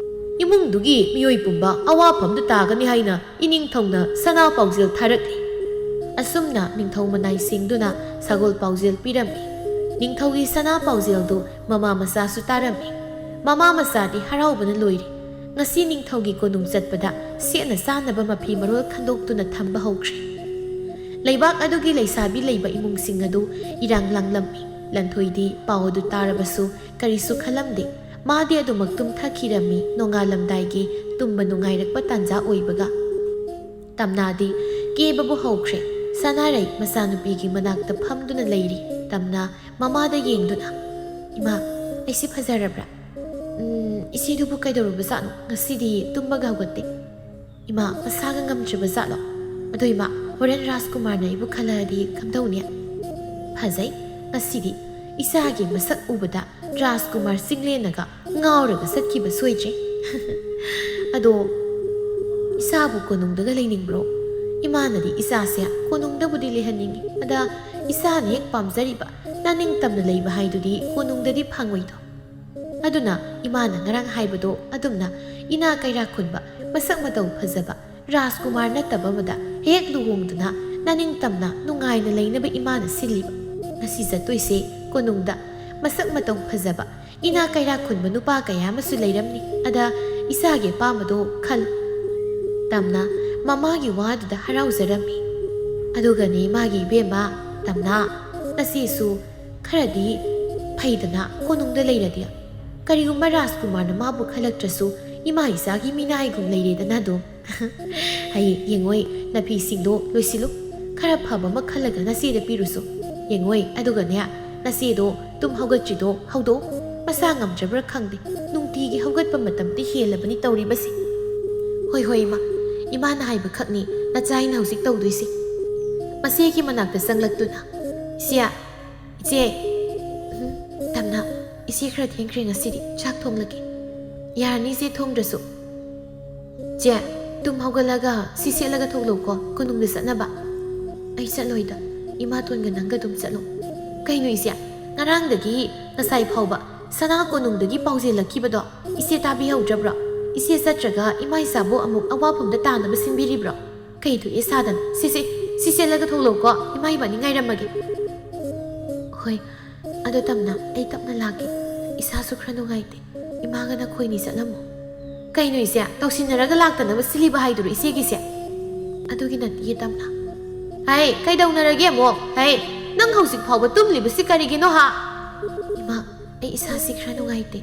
ꯏꯃꯨꯡꯗꯨꯒꯤ ꯃꯤꯑꯣꯏ ꯄꯨꯝꯕ ꯑꯋꯥꯐꯝꯗ ꯇꯥꯒꯅꯤ ꯍꯥꯏꯅ ꯏꯅꯤꯡꯊꯧꯅ ꯁꯅꯥ ꯄꯥꯎꯖꯦꯜ ꯊꯥꯔꯛꯂꯤ꯫" ꯑꯁꯨꯝꯅ ꯅꯤꯡꯊꯧ ꯃꯅꯥꯏ ꯁꯤꯡꯗꯨꯅ ꯁꯒꯣꯜ ꯄꯥꯎꯖꯦꯜ ꯄꯤꯔꯝꯃꯤ꯫ ꯅꯤꯡꯊꯧꯒꯤ ꯁꯅꯥ ꯄꯥꯎꯖꯦꯜꯗꯨ ꯃꯃꯥ ꯃꯆꯥꯁꯨ ꯇꯥꯔꯝꯃꯤ꯫ ꯃꯃꯥ ꯃꯆꯥꯗꯤ ꯍꯔꯥꯎꯕꯅ ꯂꯣꯏꯔꯦ꯫ ꯉꯁꯤ ꯅꯤꯡꯊꯧꯒꯤ ꯀꯣꯅꯨꯡ ꯆꯠꯄꯗ ꯁꯦꯠꯅ ꯆꯥꯅꯕ ꯃꯐꯤ ꯃꯔꯣꯜ ꯈꯟꯗꯣꯛꯇꯨꯅ ꯊꯝꯕ ꯍꯧꯈ꯭ꯔꯦ꯫ ꯂꯩꯕꯥꯛ ꯑꯗꯨꯒꯤ ꯂꯩꯁꯥꯕꯤ ꯂꯩꯕ ꯏꯃꯨꯡꯁꯤꯡ ꯑꯗꯨ ꯏꯔꯥꯡ ꯂꯥꯡꯂꯝꯃꯤ꯫ ꯂꯟꯊꯣꯏꯗꯤ ꯄꯥꯎ ꯑꯗꯨ ꯇꯥꯔꯕꯁꯨ ꯀꯔꯤꯁꯨ ꯈꯜꯂꯝꯗꯦ꯫ ꯃꯥꯗꯤ ꯑꯗꯨꯃꯛ ꯇꯨꯝꯊꯈꯤꯔꯝꯃꯤ ꯅꯣꯡꯉꯥꯜꯂꯝꯗꯥꯏꯒꯤ ꯇꯨꯝꯕ ꯅꯨꯡꯉꯥꯏꯔꯛꯄ ꯇꯥꯟꯖꯥ ꯑꯣꯏꯕꯒ꯫ ꯇꯝꯅꯥꯗꯤ ꯀꯦꯕꯕꯨ ꯍꯧꯈ꯭ꯔꯦ꯫ ꯁꯅꯥꯔꯩ ꯃꯆꯥꯅꯨꯄꯤꯒꯤ ꯃꯅꯥꯛꯇ ꯐꯝꯗꯨꯅ ꯂꯩꯔꯤ꯫ ꯇꯝꯅꯥ ꯃꯃꯥꯗ ꯌꯦꯡꯗꯨꯅ, "ꯏꯃꯥ, ꯑꯩꯁꯤ ꯐꯖꯔꯕ꯭ꯔꯥ? ꯎꯝ, ꯏꯆꯦꯗꯨꯕꯨ ꯀꯩꯗꯧꯔꯕꯖꯥꯠꯅꯣ? ꯉꯁꯤꯗꯤ ꯇꯨꯝꯕꯒ ꯍꯧꯒꯠꯇꯦ꯫ ꯏꯃꯥ, ꯃꯁꯥꯒ ꯉꯝꯗ꯭ꯔꯕꯖꯥꯠꯂꯣ? ꯑꯗꯣ ꯏꯃꯥ, ꯍꯣꯔꯦꯟ ꯔꯥꯖꯀꯨꯃꯥꯔꯅ ꯑꯩꯕꯨ ꯈꯜꯂꯛꯑꯗꯤ ꯀꯝꯗꯧꯅꯤ? ꯐꯖꯩ, ꯉꯁꯤꯗꯤ ꯏꯆꯥꯒꯤ ꯃꯁꯛ ꯎꯕꯗ ꯔꯥꯖꯀꯨꯃꯥꯔ ꯆꯤꯡꯂꯦꯟꯅꯒ ꯉꯥꯎꯔꯒ ꯆꯠꯈꯤꯕ ꯁꯣꯏꯗ꯭ꯔꯦ꯫ ꯑꯗꯣ ꯏꯆꯥꯕꯨ ꯀꯣꯅꯨꯡꯗꯒ ꯂꯩꯅꯤꯡꯕ꯭ꯔꯣ? ꯏꯃꯥꯅꯗꯤ ꯏꯆꯥꯁꯦ ꯀꯣꯅꯨꯡꯗꯕꯨꯗꯤ ꯂꯩꯍꯟꯅꯤꯡꯉꯤ꯫ ꯑꯗ ꯏꯆꯥꯅ ꯍꯦꯛ ꯄꯥꯝꯖꯔꯤꯕ ꯅꯅꯤꯡꯇꯝꯅ ꯂꯩꯕ ꯍꯥꯏꯗꯨꯗꯤ ꯀꯣꯅꯨꯡꯗꯗꯤ ꯐꯪꯉꯣꯏꯗꯣ꯫ ꯑꯗꯨꯅ ꯏꯃꯥꯅ ꯉꯔꯥꯡ ꯍꯥꯏꯕꯗꯣ ꯑꯗꯨꯝꯅ ꯏꯅꯥ ꯀꯩꯔꯥꯛ ꯈꯨꯟꯕ, ꯃꯁꯛ ꯃꯇꯧ ꯐꯖꯕ ꯔꯥꯖꯀꯨꯃꯥꯔ ꯅꯠꯇꯕ ꯑꯃꯗ ꯍꯦꯛ ꯂꯨꯍꯣꯡꯗꯨꯅ ꯅꯅꯤꯡꯇꯝꯅ ꯅꯨꯡꯉꯥꯏꯅ ꯂꯩꯅꯕ ꯏꯃꯥꯅ ꯁꯤꯜꯂꯤꯕ꯫ ꯉꯁꯤ ꯆꯠꯇꯣꯏꯁꯦ ꯀꯣꯅꯨꯡꯗ꯫ ꯃꯁꯛ ꯃꯇꯧ ꯐꯖꯕ, ꯏꯅꯥ ꯀꯩꯔꯥꯛ ꯈꯨꯟꯕ ꯅꯨꯄꯥ ꯀꯌꯥ ꯑꯃꯁꯨ ꯂꯩꯔꯝꯅꯤ꯫ ꯑꯗ ꯏꯆꯥꯒꯤ ꯑꯄꯥꯝꯕꯗꯣ ꯈꯜ꯫ ꯇꯝꯅ ꯃꯃꯥꯒꯤ ꯋꯥꯗꯨꯗ ꯍꯔꯥꯎꯖꯔꯝꯃꯤ꯫ ꯑꯗꯨꯒꯅꯦ ꯃꯥꯒꯤ ꯏꯕꯦꯝꯃ, ꯇꯝꯅ, ꯅꯆꯦꯁꯨ ꯈꯔꯗꯤ ꯐꯩꯗꯅ ꯀꯣꯅꯨꯡꯗ ꯂꯩꯔꯗꯤ꯫ ꯀꯔꯤꯒꯨꯝꯕ ꯔꯥꯖꯀꯨꯃꯥꯔꯅ ꯃꯥꯕꯨ ꯈꯜꯂꯛꯇ꯭ꯔꯁꯨ ꯏꯃꯥ ꯏꯆꯥꯒꯤ ꯃꯤꯅꯥꯏꯒꯨꯝ ꯂꯩꯔꯦꯗꯅ ꯑꯗꯨꯝ꯫ ꯍꯌꯦꯡ ꯌꯦꯡꯉꯣꯏ, ꯅꯐꯤꯁꯤꯡꯗꯣ ꯂꯣꯏꯁꯤꯜꯂꯨ꯫ ꯈꯔ ꯐꯕ ꯑꯃ ꯈꯜꯂꯒ ꯅꯆꯦꯗ ꯄꯤꯔꯨꯁꯨ꯫ ꯌꯦꯡꯉꯣꯏ, ꯑꯗꯨꯒꯅꯦ, ꯅꯆꯦꯗꯣ ꯇꯨꯝ ꯍꯧꯒꯠꯇ꯭ꯔꯤꯗꯣ ꯍꯧꯗꯣꯛꯎ꯫ ꯃꯁꯥ ꯉꯝꯗ꯭ꯔꯕ꯭ꯔꯥ ꯈꯪꯗꯦ, ꯅꯨꯡꯇꯤꯒꯤ ꯍꯧꯒꯠꯄ ꯃꯇꯝꯗꯤ ꯍꯦꯜꯂꯕꯅꯤ ꯇꯧꯔꯤꯕꯁꯤ꯫ ꯍꯣꯏ, ꯍꯣꯏ, ꯏꯃꯥ꯫ ꯏꯃꯥꯅ ꯍꯥꯏꯕ ꯈꯛꯅꯤ ꯅꯆꯥ ꯑꯩꯅ ꯍꯧꯖꯤꯛ ꯇꯧꯗꯣꯏꯁꯤ꯫ ꯃꯆꯦꯒꯤ ꯃꯅꯥꯛꯇ ꯆꯪꯂꯛꯇꯨꯅ, "ꯏꯆꯦ, ꯏꯆꯦ!" "ꯎꯝ, ꯇꯝꯅ, ꯏꯆꯦ ꯈꯔ ꯊꯦꯡꯈ꯭ꯔꯦ ꯉꯁꯤꯗꯤ, ꯆꯥꯛ ꯊꯣꯡꯂꯒꯦ꯫" "ꯌꯥꯔꯅꯤ ꯏꯆꯦ, ꯊꯣꯡꯗ꯭ꯔꯁꯨ꯫" "ꯆꯦ, ꯇꯨꯝ ꯍꯧꯒꯠꯂꯒ ꯁꯤ ꯁꯦꯠꯂꯒ ꯊꯣꯛꯂꯛꯎꯀꯣ, ꯀꯣꯅꯨꯡꯗ ꯆꯠꯅꯕ꯫" "ꯑꯩ ꯆꯠꯂꯣꯏꯗ, ꯏꯃꯥꯇꯣꯟꯒ ꯅꯪꯒ ꯑꯗꯨꯝ ꯆꯠꯂꯣ꯫" "ꯀꯩꯅꯣ ꯏꯆꯦ, ꯉꯔꯥꯡꯗꯒꯤ ꯉꯁꯥꯏ ꯐꯥꯎꯕ ꯁꯅꯥ ꯀꯣꯅꯨꯡꯗꯒꯤ ꯄꯥꯎ ꯆꯦꯜꯂꯛꯈꯤꯕꯗꯣ ꯏꯆꯦ ꯇꯥꯕꯤꯍꯧꯗ꯭ꯔꯕ꯭ꯔꯣ? ꯏꯆꯦ ꯆꯠꯇ꯭ꯔꯒ ꯏꯃꯥ ꯏꯆꯥꯕꯨ ꯑꯃꯨꯛ ꯑꯋꯥꯐꯝꯗ ꯇꯥꯅꯕ ꯁꯤꯟꯕꯤꯔꯤꯕ꯭ꯔꯣ? ꯀꯩ ꯊꯣꯛꯑꯦ ꯁꯥꯗꯅ? ꯁꯦ, ꯁꯦ, ꯁꯤ ꯁꯦꯠꯂꯒ ꯊꯣꯛꯂꯛꯎꯀꯣ, ꯏꯃꯥ ꯏꯕꯥꯅꯤ ꯉꯥꯏꯔꯝꯃꯒꯦ꯫" "ꯍꯣꯏ, ꯑꯗꯣ ꯇꯝꯅ, ꯑꯩ ꯇꯞꯅ ꯂꯥꯛꯀꯦ꯫ ꯏꯁꯥꯁꯨ ꯈꯔ ꯅꯨꯡꯉꯥꯏꯇꯦ꯫ ꯏꯃꯥꯒ ꯅꯈꯣꯏꯅꯤ ꯆꯠꯂꯝꯃꯣ꯫" "ꯀꯩꯅꯣ ꯏꯆꯦ, ꯇꯧꯁꯤꯟꯅꯔꯒ ꯂꯥꯛꯇꯅꯕ ꯁꯤꯜꯂꯤꯕ ꯍꯥꯏꯗꯨꯔꯣ ꯏꯆꯦꯒꯤꯁꯦ?" "ꯑꯗꯨꯒꯤ ꯅꯠꯇꯤꯌꯦ ꯇꯝꯅ꯫" "ꯍꯩ, ꯀꯩꯗꯧꯅꯔꯒꯦ ꯑꯃꯨꯛ? ꯍꯩ, ꯅꯪ ꯍꯧꯖꯤꯛ ꯐꯥꯎꯕ ꯇꯨꯝꯂꯤꯕꯁꯤ ꯀꯔꯤꯒꯤꯅꯣ ꯍꯥ?" "ꯏꯃꯥ, ꯑꯩ ꯏꯁꯥꯁꯤ ꯈꯔ ꯅꯨꯡꯉꯥꯏꯇꯦ,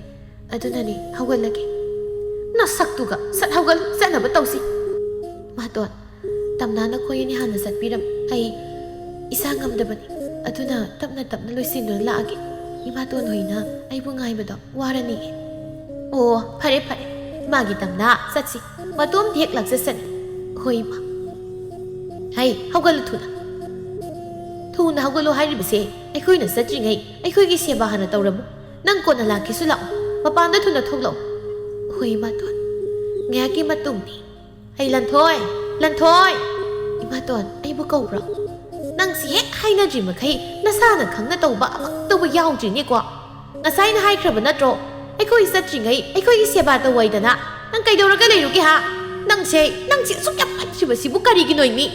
ꯑꯗꯨꯅꯅꯦ, ꯍꯧꯒꯠꯂꯒꯦ꯫" "ꯅꯁꯛꯇꯨꯒ, ꯁꯠ ꯍꯧꯒꯠꯂꯨ, ꯆꯠꯅꯕ ꯇꯧꯁꯤ꯫" "ꯏꯃꯥꯇꯣꯟ, ꯇꯝꯅ ꯅꯈꯣꯏ ꯑꯅꯤ ꯍꯥꯟꯅ ꯆꯠꯄꯤꯔꯝ, ꯑꯩ ꯏꯁꯥ ꯉꯝꯗꯕꯅꯤ, ꯑꯗꯨꯅ ꯇꯞꯅ ꯇꯞꯅ ꯂꯣꯏꯁꯤꯟꯗꯨꯅ ꯂꯥꯛꯑꯒꯦ꯫ ꯏꯃꯥꯇꯣꯟ ꯍꯣꯏꯅ ꯑꯩꯕꯨ ꯉꯥꯏꯕꯗꯣ ꯋꯥꯔꯅꯤꯌꯦ꯫" "ꯑꯣ, ꯐꯔꯦ ꯐꯔꯦ, ꯃꯥꯒꯤ ꯇꯝꯅ, ꯆꯠꯁꯤ, ꯃꯇꯣꯝꯇ ꯍꯦꯛ ꯂꯥꯛꯆꯁꯅꯤ꯫" "ꯍꯣꯏ ꯏꯃꯥ꯫" "ꯍꯩ, ꯍꯧꯒꯠꯂꯨ ꯊꯨꯅ꯫" ꯊꯨꯅ ꯍꯧꯒꯠꯂꯣ ꯍꯥꯏꯔꯤꯕꯁꯦ꯫ ꯑꯩꯈꯣꯏꯅ ꯆꯠꯇ꯭ꯔꯤꯉꯩ ꯑꯩꯈꯣꯏꯒꯤ ꯁꯦꯕꯥ ꯍꯥꯟꯅ ꯇꯧꯔꯝꯃꯨ꯫ ꯅꯪ ꯀꯣꯟꯅ ꯂꯥꯛꯀꯦꯁꯨ ꯂꯥꯛꯑꯣ꯫ ꯃꯄꯥꯟꯗ ꯊꯨꯅ ꯊꯣꯛꯂꯛꯑꯣ꯫ ꯍꯣꯏ, ꯏꯃꯥꯇꯣꯟ꯫ ꯉꯥꯏꯍꯥꯛꯀꯤ ꯃꯇꯨꯡꯅꯤ꯫ ꯑꯩ, ꯂꯟꯊꯣꯏ! ꯂꯟꯊꯣꯏ! ꯏꯃꯥꯇꯣꯟ, ꯑꯩꯕꯨ ꯀꯧꯕ꯭ꯔꯣ? ꯅꯪꯁꯤ ꯍꯦꯛ ꯍꯥꯏꯅꯗ꯭ꯔꯤ ꯃꯈꯩ ꯅꯁꯥꯅ ꯈꯪꯅ ꯇꯧꯕ ꯑꯃꯠꯇꯕꯨ ꯌꯥꯎꯗ꯭ꯔꯤꯅꯦꯀꯣ꯫ ꯉꯁꯥꯏꯅ ꯍꯥꯏꯈ꯭ꯔꯕ ꯅꯠꯇ꯭ꯔꯣ? ꯑꯩꯈꯣꯏ ꯆꯠꯇ꯭ꯔꯤꯉꯩ ꯑꯩꯈꯣꯏꯒꯤ ꯁꯦꯕꯥ ꯇꯧꯋꯥꯏꯗꯅ꯫ ꯅꯪ ꯀꯩꯗꯧꯔꯒ ꯂꯩꯔꯨꯒꯦ, ꯍꯥ? ꯅꯪꯁꯦ, ꯅꯪꯁꯦ ꯑꯁꯨꯛ ꯌꯥꯝ ꯐꯠꯇ꯭ꯔꯤꯕꯁꯤꯕꯨ ꯀꯔꯤꯒꯤꯅꯣ, ꯃꯤ?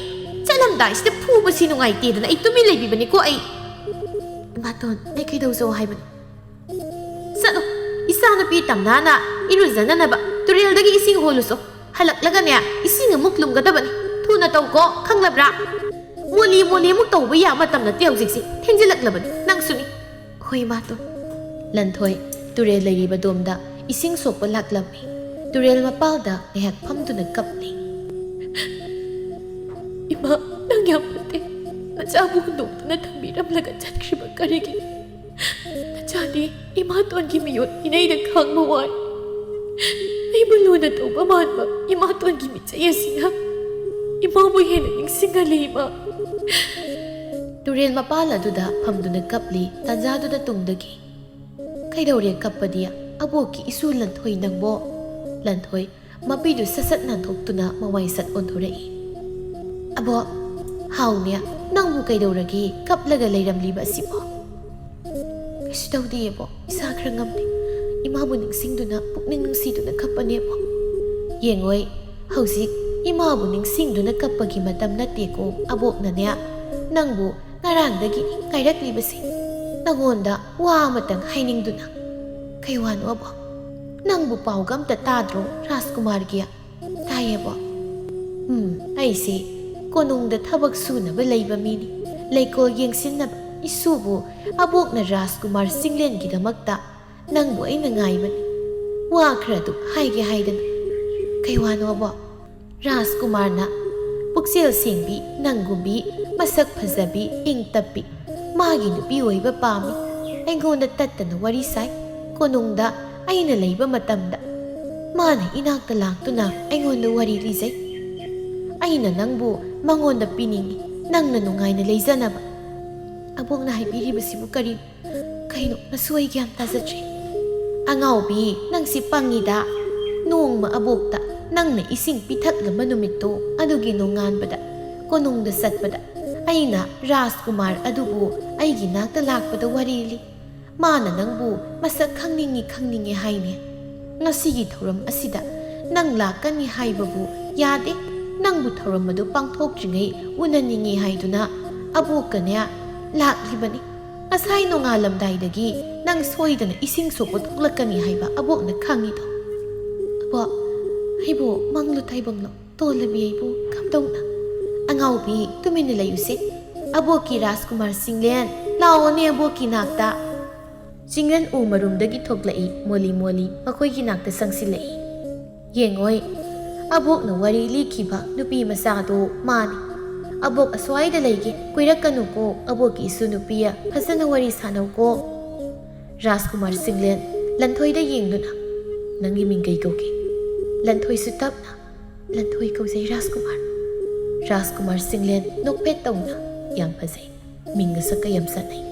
ꯆꯠꯂꯝꯗꯥꯏꯁꯤꯗ ꯐꯨꯕꯁꯤ ꯅꯨꯡꯉꯥꯏꯇꯦꯗꯅ ꯑꯩ ꯇꯨꯃꯤꯟ ꯂꯩꯕꯤꯕꯅꯤꯀꯣ ꯑꯩ꯫ ꯏꯃꯥꯇꯣꯟ, ꯑꯩ ꯀꯩꯗꯧꯖꯧ ꯍꯥꯏꯕꯅꯣ? ꯆꯠꯂꯣ, ꯏꯆꯥꯅꯨꯄꯤ ꯇꯝꯅꯥꯅ ꯏꯔꯨꯖꯅꯅꯕ ꯇꯨꯔꯦꯜꯗꯒꯤ ꯏꯁꯤꯡ ꯍꯣꯜꯂꯨꯆꯣ꯫ ꯍꯜꯂꯛꯂꯒꯅꯦ, ꯏꯁꯤꯡ ꯑꯃꯨꯛ ꯂꯨꯝꯒꯗꯕꯅꯤ꯫ ꯊꯨꯅ ꯇꯧꯀꯣ, ꯈꯪꯂꯕ꯭ꯔꯥ? ꯃꯣꯂꯤ ꯃꯣꯂꯤ ꯑꯃꯨꯛ ꯇꯧꯕ ꯌꯥꯕ ꯃꯇꯝ ꯅꯠꯇꯦ ꯍꯧꯖꯤꯛꯁꯤ꯫ ꯊꯦꯡꯖꯤꯜꯂꯛꯂꯕꯅꯤ, ꯅꯪꯁꯨꯅꯤ꯫ ꯍꯣꯏ, ꯏꯃꯥꯇꯣꯟ꯫ ꯂꯟꯊꯣꯏ ꯇꯨꯔꯦꯜ ꯂꯩꯔꯤꯕ ꯗꯣꯝꯗ ꯏꯁꯤꯡ ꯁꯣꯛꯄ ꯂꯥꯛꯂꯝꯃꯤ꯫ ꯇꯨꯔꯦꯜ ꯃꯄꯥꯜꯗ ꯉꯥꯏꯍꯥꯛ ꯐꯝꯗꯨꯅ ꯀꯞꯂꯤ꯫ ꯏꯃꯥ, ꯅꯪ ꯌꯥꯝ ꯐꯠꯇꯦ꯫ ꯅꯆꯥꯕꯨ ꯍꯨꯟꯗꯣꯛꯇꯨꯅ ꯊꯝꯕꯤꯔꯝꯂꯒ ꯆꯠꯈ꯭ꯔꯤꯕ ꯀꯔꯤꯒꯤ? ꯅꯆꯥꯗꯤ ꯏꯃꯥꯇꯣꯟꯒꯤ ꯃꯤꯑꯣꯠ ꯃꯤꯅꯩꯗ ꯈꯥꯡꯕ ꯋꯥꯏ꯫ ꯑꯩꯕꯨ ꯂꯨꯅ ꯇꯧꯕ ꯃꯥꯟꯕ ꯏꯃꯥꯇꯣꯟꯒꯤ ꯃꯤꯆꯩ ꯑꯁꯤꯅ ꯏꯃꯥꯕꯨ ꯍꯦꯟꯅ ꯅꯤꯡꯁꯤꯡꯍꯜꯂꯤ, ꯏꯃꯥ꯫ ꯇꯨꯔꯦꯜ ꯃꯄꯥꯜ ꯑꯗꯨꯗ ꯐꯝꯗꯨꯅ ꯀꯞꯂꯤ꯫ ꯇꯥꯟꯖꯥꯗꯨꯗ ꯇꯨꯡꯗꯒꯤ, "ꯀꯩꯗꯧꯔꯦ ꯀꯞꯄꯗꯤ, ꯑꯕꯣꯛꯀꯤ ꯏꯁꯨ ꯂꯟꯊꯣꯏ ꯅꯪꯕꯣ?" ꯂꯟꯊꯣꯏ ꯃꯄꯤꯗꯨ ꯁꯠ ꯁꯠ ꯅꯥꯟꯊꯣꯛꯇꯨꯅ ꯃꯃꯥꯏ ꯁꯠ ꯑꯣꯟꯊꯣꯔꯛꯏ꯫ "ꯑꯕꯣꯛ, ꯍꯥꯎꯅꯦ, ꯅꯪꯕꯨ ꯀꯩꯗꯧꯔꯒꯦ ꯀꯞꯂꯒ ꯂꯩꯔꯝꯂꯤꯕ ꯑꯁꯤꯕꯣ?" "ꯀꯩꯁꯨ ꯇꯧꯗꯦ, ꯑꯕꯣꯛ, ꯏꯁꯥ ꯈꯔ ꯉꯝꯗꯦ꯫ ꯏꯃꯥꯕꯨ ꯅꯤꯡꯁꯤꯡꯗꯨꯅ ꯄꯨꯛꯅꯤꯡ ꯅꯨꯡꯁꯤꯗꯨꯅ ꯀꯞꯄꯅꯦ, ꯑꯕꯣꯛ꯫ ꯌꯦꯡꯉꯣꯏ, ꯍꯧꯖꯤꯛ ꯏꯃꯥꯕꯨ ꯅꯤꯡꯁꯤꯡꯗꯨꯅ ꯀꯞꯄꯒꯤ ꯃꯇꯝ ꯅꯠꯇꯦꯀꯣ꯫ ꯑꯕꯣꯛꯅꯅꯦ, ꯅꯪꯕꯨ ꯉꯔꯥꯡꯗꯒꯤ ꯉꯥꯏꯔꯛꯂꯤꯕꯁꯦ, ꯅꯉꯣꯟꯗ ꯋꯥ ꯑꯃꯇꯪ ꯍꯥꯏꯅꯤꯡꯗꯨꯅ꯫" "ꯀꯩ ꯋꯥꯅꯣ, ꯑꯕꯣꯛ? ꯅꯪꯕꯨ ꯄꯥꯎꯒ ꯑꯝꯇ ꯇꯥꯗ꯭ꯔꯣ ꯔꯥꯖꯀꯨꯃꯥꯔꯒꯤ?" "ꯇꯥꯏꯌꯦꯕꯣ꯫ ꯎꯝ, ꯑꯩꯁꯦ ꯀꯣꯅꯨꯡꯗ ꯊꯕꯛ ꯁꯨꯅꯕ ꯂꯩꯕ ꯃꯤꯅꯤ꯫ ꯂꯩꯀꯣꯜ ꯌꯦꯡꯁꯤꯟꯅꯕ ꯏꯁꯨꯕꯨ ꯑꯕꯣꯛꯅ ꯔꯥꯖꯀꯨꯃꯥꯔ ꯆꯤꯡꯂꯦꯟꯒꯤꯗꯃꯛꯇ ꯅꯪꯕꯨ ꯑꯩꯅ ꯉꯥꯏꯕꯅꯤ꯫ ꯋꯥ ꯈꯔ ꯑꯗꯨꯝ ꯍꯥꯏꯒꯦ ꯍꯥꯏꯗꯅ꯫" "ꯀꯩ ꯋꯥꯅꯣꯕꯣ?" "ꯔꯥꯖꯀꯨꯃꯥꯔꯅ ꯄꯨꯛꯆꯦꯜ ꯁꯦꯡꯕꯤ, ꯅꯪꯒꯨꯝꯕꯤ, ꯃꯁꯛ ꯐꯖꯕꯤ, ꯏꯪ ꯇꯞꯄꯤ, ꯃꯥꯒꯤ ꯅꯨꯄꯤ ꯑꯣꯏꯕ ꯄꯥꯝꯃꯤ꯫ ꯑꯩꯉꯣꯟꯗ ꯇꯠꯇꯅ ꯋꯥꯔꯤ ꯁꯥꯏ꯫ ꯀꯣꯅꯨꯡꯗ ꯑꯩꯅ ꯂꯩꯕ ꯃꯇꯝꯗ ꯃꯥꯅ ꯏꯅꯥꯛꯇ ꯂꯥꯛꯇꯨꯅ ꯑꯩꯉꯣꯟꯗ ꯋꯥꯔꯤ ꯂꯤꯖꯩ꯫ ꯑꯩꯅ ꯅꯪꯕꯨ ꯃꯉꯣꯟꯗ ꯄꯤꯅꯤꯡꯏ, ꯅꯪꯅ ꯅꯨꯡꯉꯥꯏꯅ ꯂꯩꯖꯅꯕ꯫ ꯑꯕꯣꯛꯅ ꯍꯥꯏꯕꯤꯔꯤꯕꯁꯤꯕꯨ ꯀꯔꯤ? ꯀꯩꯅꯣ, ꯃꯁꯨ ꯑꯩ ꯒ꯭ꯌꯥꯟ ꯇꯥꯖꯗ꯭ꯔꯦ꯫ ꯑꯉꯥꯎꯕꯤ, ꯅꯪꯁꯤ ꯄꯪꯉꯤꯗ꯫ ꯅꯣꯡꯃ ꯑꯕꯣꯛꯇ ꯅꯪꯅ ꯏꯁꯤꯡ ꯄꯤꯊꯛꯂꯝꯕ ꯅꯨꯃꯤꯠꯇꯣ, ꯑꯗꯨꯒꯤ ꯅꯣꯡꯉꯥꯟꯕꯗ ꯀꯣꯅꯨꯡꯗ ꯆꯠꯄꯗ ꯑꯩꯅ ꯔꯥꯖꯀꯨꯃꯥꯔ ꯑꯗꯨꯕꯨ ꯑꯩꯒꯤ ꯅꯥꯛꯇ ꯂꯥꯛꯄꯗ ꯋꯥꯔꯤ ꯂꯤ꯫ ꯃꯥꯅ ꯅꯪꯕꯨ ꯃꯁꯛ ꯈꯪꯅꯤꯡꯏ ꯈꯪꯅꯤꯡꯏ ꯍꯥꯏꯅꯦ꯫ ꯉꯁꯤꯒꯤ ꯊꯧꯔꯝ ꯑꯁꯤꯗ ꯅꯪ ꯂꯥꯛꯀꯅꯤ ꯍꯥꯏꯕꯕꯨ ꯌꯥꯗꯦ꯫ ꯅꯪꯕꯨ ꯊꯧꯔꯝ ꯑꯗꯨ ꯄꯥꯡꯊꯣꯛꯇ꯭ꯔꯤꯉꯩ ꯎꯅꯅꯤꯡꯏ ꯍꯥꯏꯗꯨꯅ ꯑꯕꯣꯛꯀꯅꯦ ꯂꯥꯛꯂꯤꯕꯅꯤ꯫ ꯉꯁꯥꯏ ꯅꯣꯡꯉꯥꯜꯂꯝꯗꯥꯏꯗꯒꯤ ꯅꯪ ꯁꯣꯏꯗꯅ ꯏꯁꯤꯡ ꯁꯣꯛꯄ ꯊꯣꯛꯂꯛꯀꯅꯤ ꯍꯥꯏꯕ ꯑꯕꯣꯛꯅ ꯈꯪꯉꯤꯗꯣ꯫ ꯑꯕꯣꯛ, ꯑꯩꯕꯨ ꯃꯪꯂꯣ ꯇꯥꯏꯕꯪꯂꯣ? ꯇꯣꯜꯂꯕꯤ ꯑꯩꯕꯨ ꯀꯝꯗꯧꯅ? ꯑꯉꯥꯎꯕꯤ, ꯇꯨꯃꯤꯟꯅ ꯂꯩꯌꯨꯁꯦ꯫ ꯑꯕꯣꯛꯀꯤ ꯔꯥꯖꯀꯨꯃꯥꯔ ꯆꯤꯡꯂꯦꯟ, ꯂꯥꯛꯑꯣꯅꯦ ꯑꯕꯣꯛꯀꯤ ꯅꯥꯛꯇ꯫ ꯆꯤꯡꯂꯦꯟ ꯎ ꯃꯔꯨꯝꯗꯒꯤ ꯊꯣꯛꯂꯛꯏ ꯃꯣꯂꯤ ꯃꯣꯂꯤ ꯃꯈꯣꯏꯒꯤ ꯅꯥꯛꯇ ꯆꯪꯁꯤꯜꯂꯛꯏ꯫ ꯌꯦꯡꯉꯣꯏ, ꯑꯕꯣꯛꯅ ꯋꯥꯔꯤ ꯂꯤꯈꯤꯕ ꯅꯨꯄꯤ ꯃꯆꯥꯗꯣ ꯃꯥꯅꯤ꯫ ꯑꯕꯣꯛ ꯑꯁ꯭ꯋꯥꯏꯗ ꯂꯩꯒꯦ, ꯀꯨꯏꯔꯛꯀꯅꯨꯀꯣ, ꯑꯕꯣꯛꯀꯤ ꯏꯁꯨ ꯅꯨꯄꯤ, ꯐꯖꯅ ꯋꯥꯔꯤ ꯁꯥꯟꯅꯧꯀꯣ꯫ ꯔꯥꯖꯀꯨꯃꯥꯔ ꯆꯤꯡꯂꯦꯟ ꯂꯟꯊꯣꯏꯗ ꯌꯦꯡꯗꯨꯅ, "ꯅꯪꯒꯤ ꯃꯤꯡ ꯀꯩ ꯀꯧꯒꯦ?" ꯂꯟꯊꯣꯏꯁꯨ ꯇꯞꯅ, "ꯂꯟꯊꯣꯏ ꯀꯧꯖꯩ ꯔꯥꯖꯀꯨꯃꯥꯔ꯫" ꯔꯥꯖꯀꯨꯃꯥꯔ ꯆꯤꯡꯂꯦꯟ ꯅꯣꯛꯐꯦꯠ ꯇꯧꯅ, "ꯌꯥꯝ ꯐꯖꯩ, ꯃꯤꯡꯒ ꯁꯛꯀ ꯌꯥꯝ ꯆꯠꯅꯩ꯫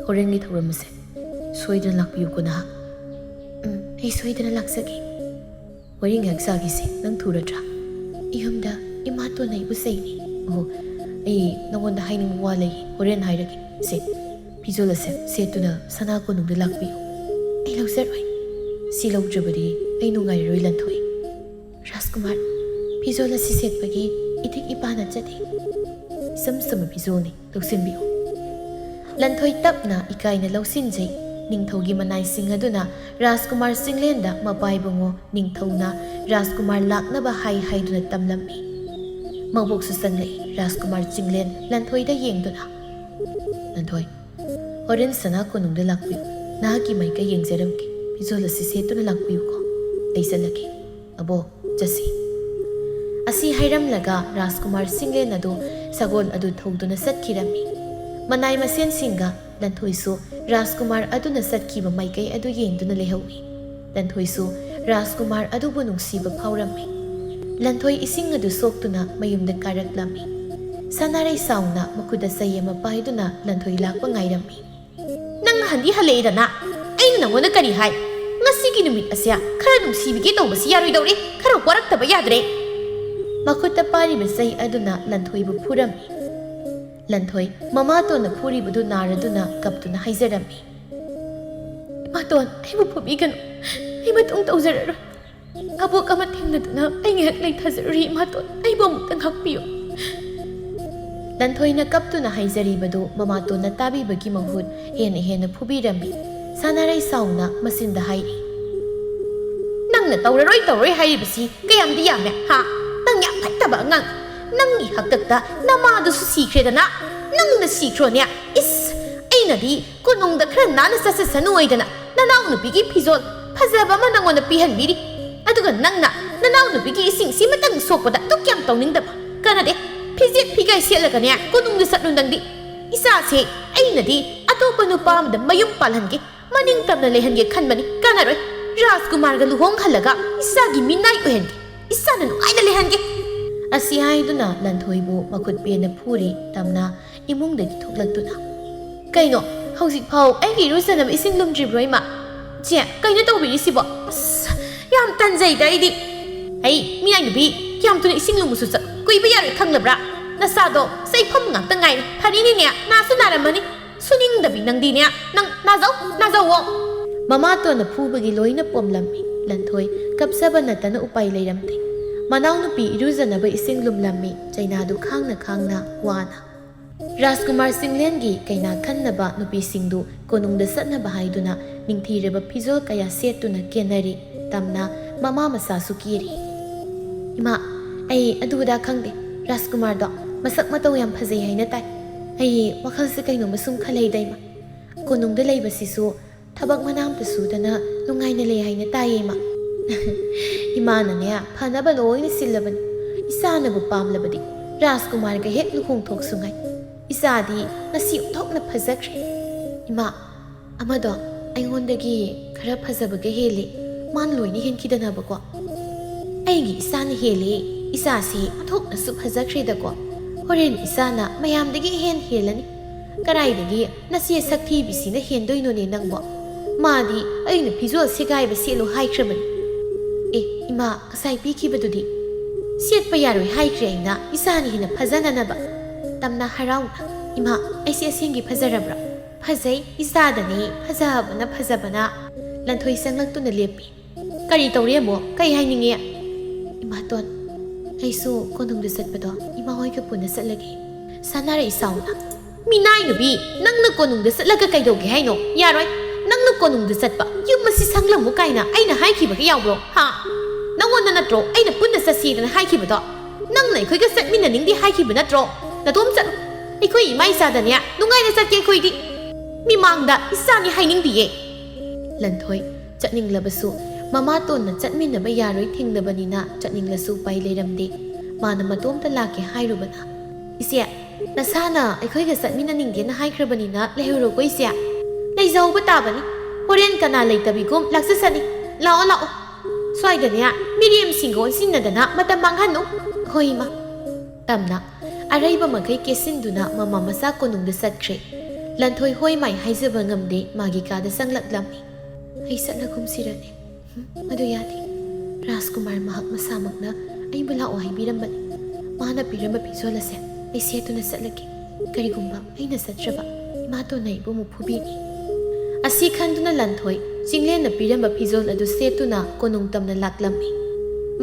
ꯍꯣꯔꯦꯟꯒꯤ ꯊꯧꯔꯝ ꯑꯁꯦ ꯁꯣꯏꯗꯅ ꯂꯥꯛꯄꯤꯌꯨꯀꯣ ꯅꯍꯥꯛ꯫" "ꯎꯝ, ꯑꯩ ꯁꯣꯏꯗꯅ ꯂꯥꯛꯆꯒꯦ꯫" "ꯋꯥꯔꯤ ꯉꯥꯏꯍꯥꯛ ꯁꯥꯈꯤꯁꯦ, ꯅꯪ ꯊꯨꯔꯗ꯭ꯔꯥ?" "ꯌꯨꯝꯗ ꯏꯃꯥꯇꯣꯟꯅ ꯑꯩꯕꯨ ꯆꯩꯅꯤ꯫" "ꯑꯣ, ꯑꯩ ꯅꯉꯣꯟꯗ ꯍꯥꯏꯅꯤꯡꯕ ꯋꯥ ꯂꯩ, ꯍꯣꯔꯦꯟ ꯍꯥꯏꯔꯒꯦ꯫ ꯁꯦ, ꯐꯤꯖꯣꯜ ꯑꯁꯦ ꯁꯦꯠꯇꯨꯅ ꯁꯅꯥ ꯀꯣꯅꯨꯡꯗ ꯂꯥꯛꯄꯤꯌꯨ꯫" "ꯑꯩ ꯂꯧꯖꯔꯣꯏ꯫" "ꯁꯤ ꯂꯧꯗ꯭ꯔꯕꯗꯤ ꯑꯩ ꯅꯨꯡꯉꯥꯏꯔꯔꯣꯏ ꯂꯟꯊꯣꯏ꯫" "ꯔꯥꯖꯀꯨꯃꯥꯔ, ꯐꯤꯖꯣꯜ ꯑꯁꯤ ꯁꯦꯠꯄꯒꯤ ꯏꯊꯤꯛ ꯏꯄꯥꯅ ꯆꯠꯅꯩ꯫ ꯏꯆꯝ ꯆꯝꯕ ꯐꯤꯖꯣꯜꯅꯤ, ꯂꯧꯁꯤꯟꯕꯤꯌꯨ꯫" ꯂꯟꯊꯣꯏ ꯇꯞꯅ ꯏꯀꯥꯏꯅ ꯂꯧꯁꯤꯟꯖꯩ꯫ ꯅꯤꯡꯊꯧꯒꯤ ꯃꯅꯥꯏꯁꯤꯡ ꯑꯗꯨꯅ ꯔꯥꯖꯀꯨꯃꯥꯔ ꯆꯤꯡꯂꯦꯟꯗ ꯃꯄꯥ ꯏꯕꯨꯡꯉꯣ ꯅꯤꯡꯊꯧꯅ ꯔꯥꯖꯀꯨꯃꯥꯔ ꯂꯥꯛꯅꯕ ꯍꯥꯏ ꯍꯥꯏꯗꯨꯅ ꯇꯝꯂꯝꯃꯤ꯫ ꯃꯕꯣꯛꯁꯨ ꯆꯪꯂꯛꯏ꯫ ꯔꯥꯖꯀꯨꯃꯥꯔ ꯆꯤꯡꯂꯦꯟ ꯂꯟꯊꯣꯏꯗ ꯌꯦꯡꯗꯨꯅ, "ꯂꯟꯊꯣꯏ, ꯍꯣꯔꯦꯟ ꯁꯅꯥ ꯀꯣꯅꯨꯡꯗ ꯂꯥꯛꯄꯤꯌꯨ꯫ ꯅꯍꯥꯛꯀꯤ ꯃꯥꯏꯀꯩ ꯌꯦꯡꯖꯔꯝꯒꯦ꯫ ꯐꯤꯖꯣꯜ ꯑꯁꯤ ꯁꯦꯠꯇꯨꯅ ꯂꯥꯛꯄꯤꯌꯨꯀꯣ꯫ ꯑꯩ ꯆꯠꯂꯒꯦ꯫ ꯑꯕꯣꯛ, ꯆꯠꯁꯤ꯫" ꯑꯁꯤ ꯍꯥꯏꯔꯝꯂꯒ ꯔꯥꯖꯀꯨꯃꯥꯔ ꯆꯤꯡꯂꯦꯟ ꯑꯗꯨ ꯁꯒꯣꯜ ꯑꯗꯨ ꯊꯧꯗꯨꯅ ꯆꯠꯈꯤꯔꯝꯃꯤ꯫ ꯃꯅꯥꯏ ꯃꯁꯦꯟꯁꯤꯡꯒ ꯂꯟꯊꯣꯏꯁꯨ ꯔꯥꯖꯀꯨꯃꯥꯔ ꯑꯗꯨꯅ ꯆꯠꯈꯤꯕ ꯃꯥꯏꯀꯩ ꯑꯗꯨ ꯌꯦꯡꯗꯨꯅ ꯂꯩꯍꯧꯏ꯫ ꯂꯟꯊꯣꯏꯁꯨ ꯔꯥꯖꯀꯨꯃꯥꯔ ꯑꯗꯨꯕꯨ ꯅꯨꯡꯁꯤꯕ ꯐꯥꯎꯔꯝꯃꯤ꯫ ꯂꯟꯊꯣꯏ ꯏꯁꯤꯡ ꯑꯗꯨ ꯁꯣꯛꯇꯨꯅ ꯃꯌꯨꯝꯗ ꯀꯥꯔꯛꯂꯝꯃꯤ꯫ ꯁꯅꯥꯔꯩ ꯁꯥꯎꯅ ꯃꯈꯨꯠꯇ ꯆꯩ ꯑꯃ ꯄꯥꯏꯗꯨꯅ ꯂꯟꯊꯣꯏ ꯂꯥꯛꯄ ꯉꯥꯏꯔꯝꯃꯤ꯫ "ꯅꯪ ꯅꯍꯥꯟꯗꯤ ꯍꯜꯂꯛꯏꯗꯅ, ꯑꯩꯅ ꯅꯪꯉꯣꯟꯗ ꯀꯔꯤ ꯍꯥꯏ? ꯉꯁꯤꯒꯤ ꯅꯨꯃꯤꯠ ꯑꯁꯦ ꯈꯔ ꯅꯨꯡꯁꯤꯕꯤꯒꯦ ꯇꯧꯕꯁꯤ ꯌꯥꯔꯣꯏꯗꯧꯔꯤ, ꯈꯔ ꯋꯥꯔꯛꯇꯕ ꯌꯥꯗ꯭ꯔꯦ꯫" ꯃꯈꯨꯠꯇ ꯄꯥꯏꯔꯤꯕ ꯆꯩ ꯑꯗꯨꯅ ꯂꯟꯊꯣꯏꯕꯨ ꯐꯨꯔꯝꯃꯤ꯫ ꯂꯟꯊꯣꯏ ꯃꯃꯥꯇꯣꯟꯅ ꯐꯨꯔꯤꯕꯗꯨ ꯅꯥꯔꯗꯨꯅ ꯀꯞꯇꯨꯅ ꯍꯥꯏꯖꯔꯝꯃꯤ꯫ "ꯏꯃꯥꯇꯣꯟ, ꯑꯩꯕꯨ ꯐꯨꯕꯤꯒꯅꯨ꯫ ꯑꯩ ꯃꯇꯨꯡ ꯇꯧꯖꯔꯔꯣꯏ꯫ ꯑꯕꯣꯛ ꯑꯃ ꯊꯦꯡꯅꯗꯨꯅ ꯑꯩ ꯉꯥꯏꯍꯥꯛ ꯂꯩꯊꯖꯔꯨꯔꯤ꯫ ꯏꯃꯥꯇꯣꯟ, ꯑꯩꯕꯨ ꯑꯃꯨꯛꯇ ꯉꯥꯛꯄꯤꯌꯨ꯫" ꯂꯟꯊꯣꯏꯅ ꯀꯞꯇꯨꯅ ꯍꯥꯏꯖꯔꯤꯕꯗꯨ ꯃꯃꯥꯇꯣꯟꯅ ꯇꯥꯕꯤꯕꯒꯤ ꯃꯍꯨꯠ ꯍꯦꯟꯅ ꯍꯦꯟꯅ ꯐꯨꯕꯤꯔꯝꯃꯤ꯫ ꯁꯅꯥꯔꯩ ꯁꯥꯎꯅ ꯃꯆꯤꯟꯗ ꯍꯥꯏꯔꯤ, "ꯅꯪꯅ ꯇꯧꯔꯔꯣꯏ ꯇꯧꯔꯣꯏ ꯍꯥꯏꯔꯤꯕꯁꯤ ꯀꯌꯥꯝꯗꯤ ꯌꯥꯝꯃꯦ, ꯍꯥ? ꯅꯪ ꯌꯥꯝ ꯐꯠꯇꯕ ꯑꯉꯥꯡ꯫ ꯅꯪꯒꯤ ꯍꯥꯛꯇꯛꯇ ꯅꯃꯥꯗꯨꯁꯨ ꯁꯤꯈ꯭ꯔꯦꯗꯅ, ꯅꯪꯅ ꯁꯤꯈ꯭ꯔꯣꯅꯦ꯫ ꯏꯁ, ꯑꯩꯅꯗꯤ ꯀꯣꯅꯨꯡꯗ ꯈꯔ ꯅꯥꯟꯅ ꯆꯠꯆꯁꯅꯨ ꯍꯥꯏꯗꯅ ꯅꯅꯥꯎꯅꯨꯄꯤꯒꯤ ꯐꯤꯖꯣꯜ ꯐꯖꯕ ꯑꯃ ꯅꯪꯉꯣꯟꯗ ꯄꯤꯍꯟꯕꯤꯔꯤ꯫ ꯑꯗꯨꯒ ꯅꯪꯅ ꯅꯅꯥꯎꯅꯨꯄꯤꯒꯤ ꯏꯁꯤꯡꯁꯤ ꯃꯇꯪ ꯁꯣꯛꯄꯗ ꯑꯗꯨꯛ ꯌꯥꯝ ꯇꯧꯅꯤꯡꯗꯕ? ꯀꯥꯟꯅꯗꯦ꯫ ꯐꯤꯖꯦꯠ ꯐꯤꯒꯥꯏ ꯁꯦꯠꯂꯒꯅꯦ ꯀꯣꯅꯨꯡꯗ ꯆꯠꯂꯨ ꯅꯪꯗꯤ꯫ ꯏꯆꯥꯁꯦ ꯑꯩꯅꯗꯤ ꯑꯇꯣꯞꯄ ꯅꯨꯄꯥ ꯑꯃꯗ ꯃꯌꯨꯝ ꯄꯥꯜꯍꯟꯒꯦ, ꯃꯅꯤꯡ ꯇꯝꯅ ꯂꯩꯍꯟꯒꯦ ꯈꯟꯕꯅꯤ꯫ ꯀꯥꯟꯅꯔꯣꯏ꯫ ꯔꯥꯖꯀꯨꯃꯥꯔꯒ ꯂꯨꯍꯣꯡꯍꯜꯂꯒ ꯏꯆꯥꯒꯤ ꯃꯤꯅꯥꯏ ꯑꯣꯏꯍꯟꯒꯦ꯫ ꯏꯆꯥꯅ ꯅꯨꯡꯉꯥꯏꯅ ꯂꯩꯍꯟꯒꯦ꯫" ꯑꯁꯤ ꯍꯥꯏꯗꯨꯅ ꯂꯟꯊꯣꯏꯕꯨ ꯃꯈꯨꯠ ꯄꯦꯟꯅ ꯐꯨꯔꯤ꯫ ꯇꯝꯅ ꯏꯃꯨꯡꯗꯒꯤ ꯊꯣꯛꯂꯛꯇꯨꯅ, "ꯀꯩꯅꯣ, ꯍꯧꯖꯤꯛꯐꯥꯎ ꯑꯩꯒꯤ ꯏꯔꯨꯖꯅꯕ ꯏꯁꯤꯡ ꯂꯨꯝꯗ꯭ꯔꯤꯕ꯭ꯔꯣ, ꯏꯃꯥ? ꯆꯦ, ꯀꯩꯅꯣ ꯇꯧꯕꯤꯔꯤꯁꯤꯕꯣ? ꯑꯁ, ꯌꯥꯝ ꯇꯟꯖꯩꯗ ꯑꯩꯗꯤ꯫ ꯑꯩ, ꯃꯤꯅꯥꯏ ꯅꯨꯄꯤ, ꯀꯌꯥꯝ ꯊꯨꯅ ꯏꯁꯤꯡ ꯂꯨꯝꯕꯁꯨ ꯆꯠ-, ꯀꯨꯏꯕ ꯌꯥꯔꯣꯏ ꯈꯪꯂꯕ꯭ꯔꯥ? ꯅꯁꯥꯗꯣ ꯆꯩꯐꯝ ꯉꯥꯛꯇ ꯉꯥꯏꯔꯦ꯫ ꯐꯔꯤꯅꯤꯅꯦ, ꯅꯥꯁꯨ ꯅꯥꯔꯝꯃꯅꯤ꯫ ꯁꯨꯅꯤꯡꯗꯕꯤ ꯅꯪꯗꯤꯅꯦ, ꯅꯪ ꯅꯥꯖꯧ, ꯅꯥꯖꯧꯋꯣ꯫" ꯃꯃꯥꯇꯣꯟꯅ ꯐꯨꯕꯒꯤ ꯂꯣꯏꯅ ꯄꯣꯝꯂꯝꯃꯤ꯫ ꯂꯟꯊꯣꯏ ꯀꯞꯆꯕ ꯅꯠꯇꯅ ꯎꯄꯥꯏ ꯂꯩꯔꯝꯗꯦ꯫ ꯃꯅꯥꯎꯅꯨꯄꯤ ꯏꯔꯨꯖꯅꯕ ꯏꯁꯤꯡ ꯂꯨꯝꯂꯝꯃꯤ, ꯆꯩꯅꯥꯗꯨ ꯈꯥꯡꯅ ꯈꯥꯡꯅ ꯋꯥꯅ꯫ ꯔꯥꯖꯀꯨꯃꯥꯔ ꯆꯤꯡꯂꯦꯟꯒꯤ ꯀꯩꯅꯥ ꯈꯟꯅꯕ ꯅꯨꯄꯤꯁꯤꯡꯗꯨ ꯀꯣꯅꯨꯡꯗ ꯆꯠꯅꯕ ꯍꯥꯏꯗꯨꯅ ꯅꯤꯡꯊꯤꯔꯕ ꯐꯤꯖꯣꯜ ꯀꯌꯥ ꯁꯦꯠꯇꯨꯅ ꯀꯦꯅꯔꯤ꯫ ꯇꯝꯅ ꯃꯃꯥ ꯃꯆꯥꯁꯨ ꯀꯦꯔꯤ꯫ "ꯏꯃꯥ, ꯑꯩ ꯑꯗꯨ ꯑꯗꯥ ꯈꯪꯗꯦ꯫ ꯔꯥꯖꯀꯨꯃꯥꯔꯗꯣ ꯃꯁꯛ ꯃꯇꯧ ꯌꯥꯝ ꯐꯖꯩ ꯍꯥꯏꯅ ꯇꯥꯏ꯫ ꯑꯩ ꯋꯥꯈꯜꯁꯦ ꯀꯩꯅꯣꯝꯃ ꯁꯨꯝ ꯈꯜꯂꯩꯗ, ꯏꯃꯥ꯫ ꯀꯣꯅꯨꯡꯗ ꯂꯩꯕꯁꯤꯁꯨ ꯊꯕꯛ ꯃꯅꯥ ꯑꯝꯇ ꯁꯨꯗꯅ ꯅꯨꯡꯉꯥꯏꯅ ꯂꯩ ꯍꯥꯏꯅ ꯇꯥꯏꯌꯦ, ꯏꯃꯥ꯫" "ꯏꯃꯥꯅꯅꯦ ꯐꯅꯕ ꯂꯣꯏꯅ ꯁꯤꯜꯂꯕꯅꯤ꯫ ꯏꯆꯥꯅꯕꯨ ꯄꯥꯝꯂꯕꯗꯤ ꯔꯥꯖꯀꯨꯃꯥꯔꯒ ꯍꯦꯛ ꯂꯨꯍꯣꯡꯊꯣꯛꯁꯨ ꯉꯥꯏ꯫ ꯏꯆꯥꯗꯤ ꯉꯁꯤ ꯑꯣꯟꯊꯣꯛꯅ ꯐꯖꯈ꯭ꯔꯦ꯫ ꯏꯃꯥ, ꯑꯃꯗꯣ ꯑꯩꯉꯣꯟꯗꯒꯤ ꯈꯔ ꯐꯖꯕꯒ ꯍꯦꯜꯂꯤ꯫ ꯃꯥꯅ ꯂꯣꯏꯅ ꯍꯦꯟꯈꯤꯗꯅꯕꯀꯣ꯫ ꯑꯩꯒꯤ ꯏꯆꯥꯅ ꯍꯦꯜꯂꯤ꯫ ꯏꯆꯥꯁꯤ ꯑꯣꯟꯊꯣꯛꯅꯁꯨ ꯐꯖꯈ꯭ꯔꯦꯗꯀꯣ꯫ ꯍꯣꯔꯦꯟ ꯏꯆꯥꯅ ꯃꯌꯥꯝꯗꯒꯤ ꯏꯍꯦꯟ ꯍꯦꯜꯂꯅꯤ꯫ ꯀꯗꯥꯏꯗꯒꯤ ꯅꯆꯦ ꯁꯛꯊꯤꯕꯤꯁꯤꯅ ꯍꯦꯟꯗꯣꯏꯅꯣꯅꯦ ꯅꯪꯕꯣ? ꯃꯥꯗꯤ ꯑꯩꯅ ꯐꯤꯖꯣꯜ ꯁꯦꯒꯥꯏꯕ ꯁꯦꯠꯂꯨ ꯍꯥꯏꯈ꯭ꯔꯕꯅꯤ꯫ ꯑꯦ, ꯏꯃꯥ, ꯉꯁꯥꯏ ꯄꯤꯈꯤꯕꯗꯨꯗꯤ? ꯁꯦꯠꯄ ꯌꯥꯔꯣꯏ ꯍꯥꯏꯈ꯭ꯔꯦ ꯑꯩꯅ, ꯏꯆꯥꯅ ꯍꯦꯟꯅ ꯐꯖꯅꯅꯕ꯫ ꯇꯝꯅ ꯍꯔꯥꯎꯅ, "ꯏꯃꯥ, ꯑꯩꯁꯦ ꯑꯁꯦꯡꯒꯤ ꯐꯖꯔꯕ꯭ꯔꯥ?" "ꯐꯖꯩ, ꯏꯆꯥꯗꯅꯦ, ꯐꯖꯕꯅ ꯐꯖꯕꯅ"꯫ ꯂꯟꯊꯣꯏ ꯆꯪꯂꯛꯇꯨꯅ ꯂꯦꯞꯄꯤ꯫ "ꯀꯔꯤ ꯇꯧꯔꯦ ꯑꯃꯨꯛ? ꯀꯩ ꯍꯥꯏꯅꯤꯡꯉꯤ?" "ꯏꯃꯥꯇꯣꯟ, ꯑꯩꯁꯨ ꯀꯣꯅꯨꯡꯗ ꯆꯠꯄꯗꯣ ꯏꯃꯥ ꯍꯣꯏꯒ ꯄꯨꯟꯅ ꯆꯠꯂꯒꯦ"꯫ ꯁꯥꯟꯅꯔꯛꯏ ꯁꯥꯎꯅ꯫ "ꯃꯤꯅꯥꯏ ꯅꯨꯄꯤ, ꯅꯪꯅ ꯀꯣꯅꯨꯡꯗ ꯆꯠꯂꯒ ꯀꯩꯗꯧꯒꯦ ꯍꯥꯏꯅꯣ? ꯌꯥꯔꯣꯏ꯫ ꯅꯪꯅ ꯀꯣꯅꯨꯡꯗ ꯆꯠꯄ, ꯌꯨꯝ ꯑꯁꯤ ꯁꯪꯂꯝꯃꯨ ꯀꯥꯏꯅ ꯑꯩꯅ ꯍꯥꯏꯈꯤꯕꯒ ꯌꯥꯎꯕ꯭ꯔꯣ? ꯍꯥ? ꯅꯪꯉꯣꯟꯗ ꯅꯠꯇ꯭ꯔꯣ ꯑꯩꯅ ꯄꯨꯟꯅ ꯆꯠꯁꯤꯗꯅ ꯍꯥꯏꯈꯤꯕꯗꯣ? ꯅꯪꯅ ꯑꯩꯈꯣꯏꯒ ꯆꯠꯃꯤꯟꯅꯅꯤꯡꯗꯦ ꯍꯥꯏꯈꯤꯕ ꯅꯠꯇ꯭ꯔꯣ? ꯅꯇꯣꯝ ꯆꯠꯂꯨ꯫ ꯑꯩꯈꯣꯏ ꯏꯃꯥ ꯏꯆꯥꯗꯅꯦ ꯅꯨꯡꯉꯥꯏꯅ ꯆꯠꯀꯦ ꯑꯩꯈꯣꯏꯗꯤ꯫ ꯃꯤꯃꯥꯡꯗ ꯏꯆꯥꯅꯤ ꯍꯥꯏꯅꯤꯡꯗꯤꯌꯦ"꯫ ꯂꯟꯊꯣꯏ ꯆꯠꯅꯤꯡꯂꯕꯁꯨ ꯃꯃꯥꯇꯣꯟꯅ ꯆꯠꯃꯤꯟꯅꯕ ꯌꯥꯔꯣꯏ ꯊꯤꯡꯂꯕꯅꯤꯅ ꯆꯠꯅꯤꯡꯂꯁꯨ ꯎꯄꯥꯏ ꯂꯩꯔꯝꯗꯦ꯫ ꯃꯥꯅ ꯃꯇꯣꯝꯇ ꯂꯥꯛꯀꯦ ꯍꯥꯏꯔꯨꯕꯅ, "ꯏꯆꯦ, ꯅꯁꯥꯅ ꯑꯩꯈꯣꯏꯒ ꯆꯠꯃꯤꯟꯅꯅꯤꯡꯗꯦꯅ ꯍꯥꯏꯈ꯭ꯔꯕꯅꯤꯅ ꯂꯩꯍꯧꯔꯣꯀꯣ ꯏꯆꯦ꯫ ꯂꯩꯖꯍꯧꯕ ꯇꯥꯕꯅꯤ꯫ ꯍꯣꯔꯦꯟ ꯀꯅꯥ ꯂꯩꯇꯕꯤꯒꯨꯝ ꯂꯥꯛꯆꯁꯅꯤ꯫ ꯂꯥꯛꯑꯣ, ꯂꯥꯛꯑꯣ꯫ ꯁ꯭ꯋꯥꯏꯗꯅꯦ ꯃꯤꯔꯦꯝꯁꯤꯡꯒ ꯑꯣꯟꯁꯤꯟꯅꯗꯅ ꯃꯇꯝ ꯃꯥꯡꯍꯟꯅꯨ"꯫ "ꯍꯣꯏ, ꯏꯃꯥ"꯫ ꯇꯝꯅ ꯑꯔꯩꯕ ꯃꯈꯩ ꯀꯦꯁꯤꯟꯗꯨꯅ ꯃꯃꯥ ꯃꯆꯥ ꯀꯣꯅꯨꯡꯗ ꯆꯠꯈ꯭ꯔꯦ꯫ ꯂꯟꯊꯣꯏ ꯍꯣꯏ ꯃꯥꯏ ꯍꯥꯏꯖꯕ ꯉꯝꯗꯦ, ꯃꯥꯒꯤ ꯀꯥꯗ ꯆꯪꯂꯛꯂꯝꯃꯤ꯫ "ꯑꯩ ꯆꯠꯂꯒꯨꯝꯁꯤꯔꯅꯦ"꯫ "ꯎꯝ, ꯃꯗꯨ ꯌꯥꯗꯦ꯫ ꯔꯥꯖꯀꯨꯃꯥꯔ ꯃꯍꯥꯛ ꯃꯁꯥꯃꯛꯅ ꯑꯩꯕꯨ ꯂꯥꯛꯑꯣ ꯍꯥꯏꯕꯤꯔꯝꯕꯅꯤ꯫ ꯃꯥꯅ ꯄꯤꯔꯝꯕ ꯐꯤꯖꯣꯜ ꯑꯁꯦ ꯑꯩ ꯁꯦꯠꯇꯨꯅ ꯆꯠꯂꯒꯦ꯫ ꯀꯔꯤꯒꯨꯝꯕ ꯑꯩꯅ ꯆꯠꯇ꯭ꯔꯕ, ꯏꯃꯥꯇꯣꯟꯅ ꯑꯩꯕꯨ ꯑꯃꯨꯛ ꯐꯨꯕꯤꯅꯤ"꯫ ꯑꯁꯤ ꯈꯟꯗꯨꯅ ꯂꯟꯊꯣꯏ ꯆꯤꯡꯂꯦꯟꯅ ꯄꯤꯔꯝꯕ ꯐꯤꯖꯣꯜ ꯑꯗꯨ ꯁꯦꯠꯇꯨꯅ ꯀꯣꯅꯨꯡ ꯇꯝꯅ ꯂꯥꯛꯂꯝꯃꯤ꯫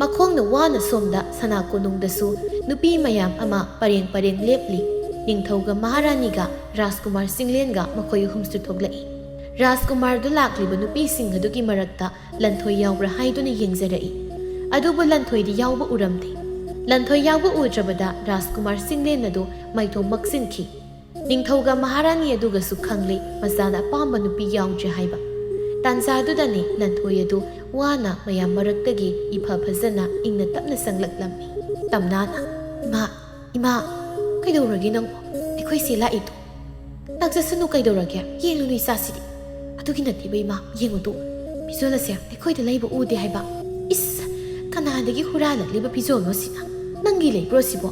ꯃꯈꯣꯡꯅ ꯋꯥꯅ ꯁꯣꯝꯗ ꯁꯅꯥ ꯀꯣꯅꯨꯡꯗꯁꯨ ꯅꯨꯄꯤ ꯃꯌꯥꯝ ꯑꯃ ꯄꯔꯦꯡ ꯄꯔꯦꯡ ꯂꯦꯞꯂꯤ꯫ ꯅꯤꯡꯊꯧꯒ ꯃꯍꯥꯔꯥꯅꯤꯒ ꯔꯥꯖꯀꯨꯃꯥꯔ ꯆꯤꯡꯂꯦꯟꯒ ꯃꯈꯣꯏ ꯑꯍꯨꯝꯁꯨ ꯊꯣꯛꯂꯛꯏ꯫ ꯔꯥꯖꯀꯨꯃꯥꯔꯗꯨ ꯂꯥꯛꯂꯤꯕ ꯅꯨꯄꯤꯁꯤꯡ ꯑꯗꯨꯒꯤ ꯃꯔꯛꯇ ꯂꯟꯊꯣꯏ ꯌꯥꯎꯕ꯭ꯔꯥ ꯍꯥꯏꯗꯨꯅ ꯌꯦꯡꯖꯔꯛꯏ꯫ ꯑꯗꯨꯕꯨ ꯂꯟꯊꯣꯏꯗꯤ ꯌꯥꯎꯕ ꯎꯔꯝꯗꯦ꯫ ꯂꯟꯊꯣꯏ ꯌꯥꯎꯕ ꯎꯗ꯭ꯔꯕꯗ ꯔꯥꯖꯀꯨꯃꯥꯔ ꯆꯤꯡꯂꯦꯟ ꯑꯗꯨ ꯃꯥꯏꯊꯣꯡ ꯃꯛꯁꯤꯟꯈꯤ꯫ ꯅꯤꯡꯊꯧꯒ ꯃꯍꯥꯔꯥꯅꯤ ꯑꯗꯨꯒꯁꯨ ꯈꯪꯂꯦ ꯃꯆꯥꯅ ꯑꯄꯥꯝꯕ ꯅꯨꯄꯤ ꯌꯥꯎꯗ꯭ꯔꯦ ꯍꯥꯏꯕ꯫ ꯇꯥꯟꯖꯥꯗꯨꯗꯅꯤ ꯂꯟꯊꯣꯏ ꯑꯗꯨ ꯋꯥꯅ ꯃꯌꯥꯝ ꯃꯔꯛꯇꯒꯤ ꯏꯐ ꯐꯖꯅ ꯏꯪꯅ ꯇꯞꯅ ꯆꯪꯂꯛꯂꯝꯃꯤ꯫ ꯇꯝꯅꯥꯅ, "ꯏꯃꯥ, ꯏꯃꯥ, ꯀꯩꯗꯧꯔꯒꯦ ꯅꯪꯕꯣ? ꯑꯩꯈꯣꯏꯁꯦ ꯂꯥꯛꯏꯗꯣ"꯫ "ꯂꯥꯛꯆꯁꯅꯨ, ꯀꯩꯗꯧꯔꯒꯦ? ꯌꯦꯡꯂꯨꯅꯨ ꯏꯆꯥꯁꯤꯗꯤ"꯫ "ꯑꯗꯨꯒꯤ ꯅꯠꯇꯦꯕ ꯏꯃꯥ, ꯌꯦꯡꯉꯨꯗꯣ, ꯐꯤꯖꯣꯜ ꯑꯁꯦ ꯑꯩꯈꯣꯏꯗ ꯂꯩꯕ ꯎꯗꯦ ꯍꯥꯏꯕ"꯫ "ꯏꯁ, ꯀꯅꯥꯗꯒꯤ ꯍꯨꯔꯥꯜꯂꯛꯂꯤꯕ ꯐꯤꯖꯣꯜꯅꯣ ꯁꯤꯅ? ꯅꯪꯒꯤ ꯂꯩꯕ꯭ꯔꯣ ꯁꯤꯕꯣ?"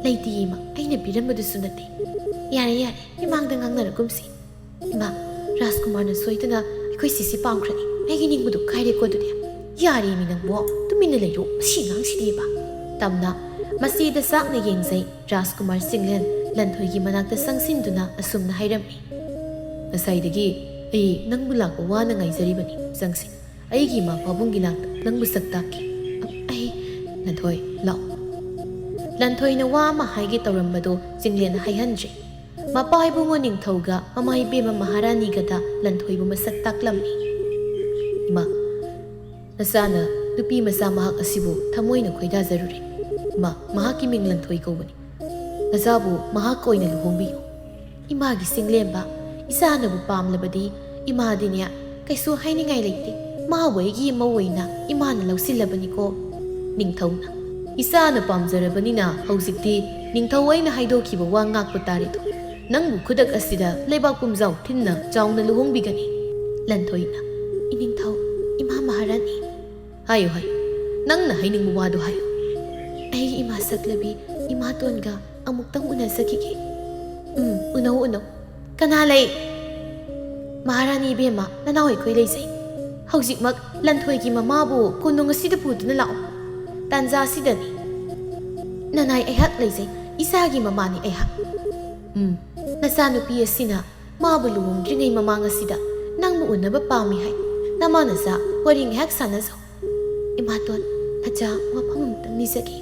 "ꯂꯩꯇꯦ ꯏꯃꯥ, ꯑꯩꯅ ꯄꯤꯔꯝꯕꯗꯨꯁꯨ ꯅꯠꯇꯦ꯫ ꯌꯥꯔꯦ, ꯌꯥꯔꯦ, ꯏꯃꯥꯡꯗ ꯉꯥꯡꯅꯔꯒꯨꯝꯁꯤ꯫ ꯏꯃꯥ, ꯔꯥꯖꯀꯨꯃꯥꯔꯅ ꯁꯣꯏꯗꯅ ꯑꯩꯈꯣꯏ ꯁꯤꯁꯤ ꯄꯥꯝꯈ꯭ꯔꯅꯤ꯫ ꯑꯩꯒꯤ ꯅꯤꯡꯕꯗꯨ ꯀꯥꯏꯔꯦꯀꯣ ꯑꯗꯨꯗꯤ꯫ ꯌꯥꯔꯦ ꯃꯤ ꯅꯪꯕꯣ, ꯇꯨꯃꯤꯟꯅ ꯂꯩꯔꯣ, ꯃꯁꯤ ꯑꯉꯥꯡꯁꯤꯗꯤꯕ"꯫ ꯇꯝꯅ ꯃꯁꯤꯗ ꯆꯥꯛꯅ ꯌꯦꯡꯖꯩ꯫ ꯔꯥꯖꯀꯨꯃꯥꯔ ꯆꯤꯡꯂꯦꯟ ꯂꯟꯊꯣꯏꯒꯤ ꯃꯅꯥꯛꯇ ꯆꯪꯁꯤꯟꯗꯨꯅ ꯑꯁꯨꯝꯅ ꯍꯥꯏꯔꯝꯃꯤ꯫ "ꯉꯁꯥꯏꯗꯒꯤ ꯑꯩ ꯅꯪꯕꯨ ꯂꯥꯛꯄ ꯋꯥꯅ ꯉꯥꯏꯖꯔꯤꯕꯅꯤ꯫ ꯆꯪꯁꯤ꯫ ꯑꯩꯒꯤ ꯏꯃꯥ ꯄꯥꯕꯨꯡꯒꯤ ꯅꯥꯛꯇ ꯅꯪꯕꯨ ꯁꯛ ꯇꯥꯛꯀꯦ꯫ ꯑ-, ꯑꯩ, ꯂꯟꯊꯣꯏ, ꯂꯥꯛꯑꯣ"꯫ ꯂꯟꯊꯣꯏꯅ ꯋꯥ ꯑꯃ ꯍꯥꯏꯒꯦ ꯇꯧꯔꯝꯕꯗꯣ ꯆꯤꯡꯂꯦꯟ ꯍꯥꯏꯍꯟꯗ꯭ꯔꯦ꯫ ꯃꯄꯥ ꯏꯕꯨꯡꯉꯣ ꯅꯤꯡꯊꯧꯒ ꯃꯃꯥ ꯏꯕꯦꯝꯃ ꯃꯍꯥꯔꯥꯅꯤꯒꯗ ꯂꯟꯊꯣꯏꯕꯨ ꯃꯁꯛ ꯇꯥꯛꯂꯝꯃꯤ꯫ "ꯏꯃꯥ, ꯅꯆꯥꯅ ꯅꯨꯄꯤ ꯃꯆꯥ ꯃꯍꯥꯛ ꯑꯁꯤꯕꯨ ꯊꯃꯣꯏꯅ ꯈꯣꯏꯗꯥꯖꯔꯨꯔꯦ꯫ ꯏꯃꯥ, ꯃꯍꯥꯛꯀꯤ ꯃꯤꯡ ꯂꯟꯊꯣꯏ ꯀꯧꯕꯅꯤ꯫ ꯅꯆꯥꯕꯨ ꯃꯍꯥꯛꯀ ꯑꯣꯏꯅ ꯂꯨꯍꯣꯡꯕꯤꯌꯨ"꯫ "ꯏꯃꯥꯒꯤ ꯆꯤꯡꯂꯦꯝꯕ, ꯏꯆꯥꯅꯕꯨ ꯄꯥꯝꯂꯕꯗꯤ ꯏꯃꯥꯗꯤꯅꯦ ꯀꯩꯁꯨ ꯍꯥꯏꯅꯤꯡꯉꯥꯏ ꯂꯩꯇꯦ꯫ ꯃꯥꯕꯨ ꯑꯩꯒꯤ ꯃꯧ ꯑꯣꯏꯅ ꯏꯃꯥꯅ ꯂꯧꯁꯤꯜꯂꯕꯅꯤꯀꯣ"꯫ ꯅꯤꯡꯊꯧꯅ, "ꯏꯆꯥꯅ ꯄꯥꯝꯖꯔꯕꯅꯤꯅ ꯍꯧꯖꯤꯛꯇꯤ ꯅꯤꯡꯊꯧ ꯑꯩꯅ ꯍꯥꯏꯗꯣꯛꯈꯤꯕ ꯋꯥ ꯉꯥꯛꯄ ꯇꯥꯔꯦꯗꯣ꯫ ꯅꯪꯕꯨ ꯈꯨꯗꯛ ꯑꯁꯤꯗ ꯂꯩꯕꯥꯛ ꯄꯨꯝꯖꯥꯎ ꯊꯤꯟꯅ ꯆꯥꯎꯅ ꯂꯨꯍꯣꯡꯕꯤꯒꯅꯤ"꯫ ꯂꯟꯊꯣꯏꯅ, "ꯏꯅꯤꯡꯊꯧ, ꯏꯃꯥ ꯃꯍꯥꯔꯥꯅꯤ"꯫ "ꯍꯥꯏꯌꯨ, ꯍꯥꯏꯌꯨ꯫ ꯅꯪꯅ ꯍꯥꯏꯅꯤꯡꯕ ꯋꯥꯗꯣ ꯍꯥꯏꯌꯨ"꯫ "ꯑꯩꯒꯤ ꯏꯃꯥ ꯁꯛꯂꯕꯤ ꯏꯃꯥꯇꯣꯟꯒ ꯑꯃꯨꯛꯇꯪ ꯎꯅꯖꯈꯤꯒꯦ"꯫ "ꯎꯝ, ꯎꯅꯧ, ꯎꯅꯧ꯫ ꯀꯅꯥ ꯂꯩ?" "ꯃꯍꯥꯔꯥꯅꯤ ꯏꯕꯦꯝꯃ, ꯅꯅꯥꯎ ꯑꯩꯈꯣꯏ ꯂꯩꯖꯩ꯫ ꯍꯧꯖꯤꯛꯃꯛ ꯂꯟꯊꯣꯏꯒꯤ ꯃꯃꯥꯕꯨ ꯀꯣꯅꯨꯡ ꯑꯁꯤꯗ ꯄꯨꯗꯨꯅ ꯂꯥꯛꯑꯣ꯫ ꯇꯥꯟꯖꯥ ꯑꯁꯤꯗꯅꯤ"꯫ "ꯅꯅꯥꯏ ꯑꯩꯍꯥꯛ ꯂꯩꯖꯩ, ꯏꯆꯥꯒꯤ ꯃꯃꯥꯅꯤ ꯑꯩꯍꯥꯛ"꯫ "ꯎꯝ, ꯅꯆꯥꯅꯨꯄꯤ ꯑꯁꯤꯅ ꯃꯥꯕꯨ ꯂꯨꯍꯣꯡꯗ꯭ꯔꯤꯉꯩ ꯃꯃꯥꯡ ꯑꯁꯤꯗ ꯅꯪꯕꯨ ꯎꯅꯕ ꯄꯥꯝꯃꯤ ꯍꯥꯏ꯫ ꯅꯃꯥ ꯅꯆꯥ ꯋꯥꯔꯤ ꯉꯥꯏꯍꯥꯛ ꯁꯥꯟꯅꯖꯧ"꯫ "ꯏꯃꯥꯇꯣꯟ, ꯅꯆꯥ ꯋꯥꯐꯝ ꯑꯃꯇꯪ ꯅꯤꯖꯒꯦ"꯫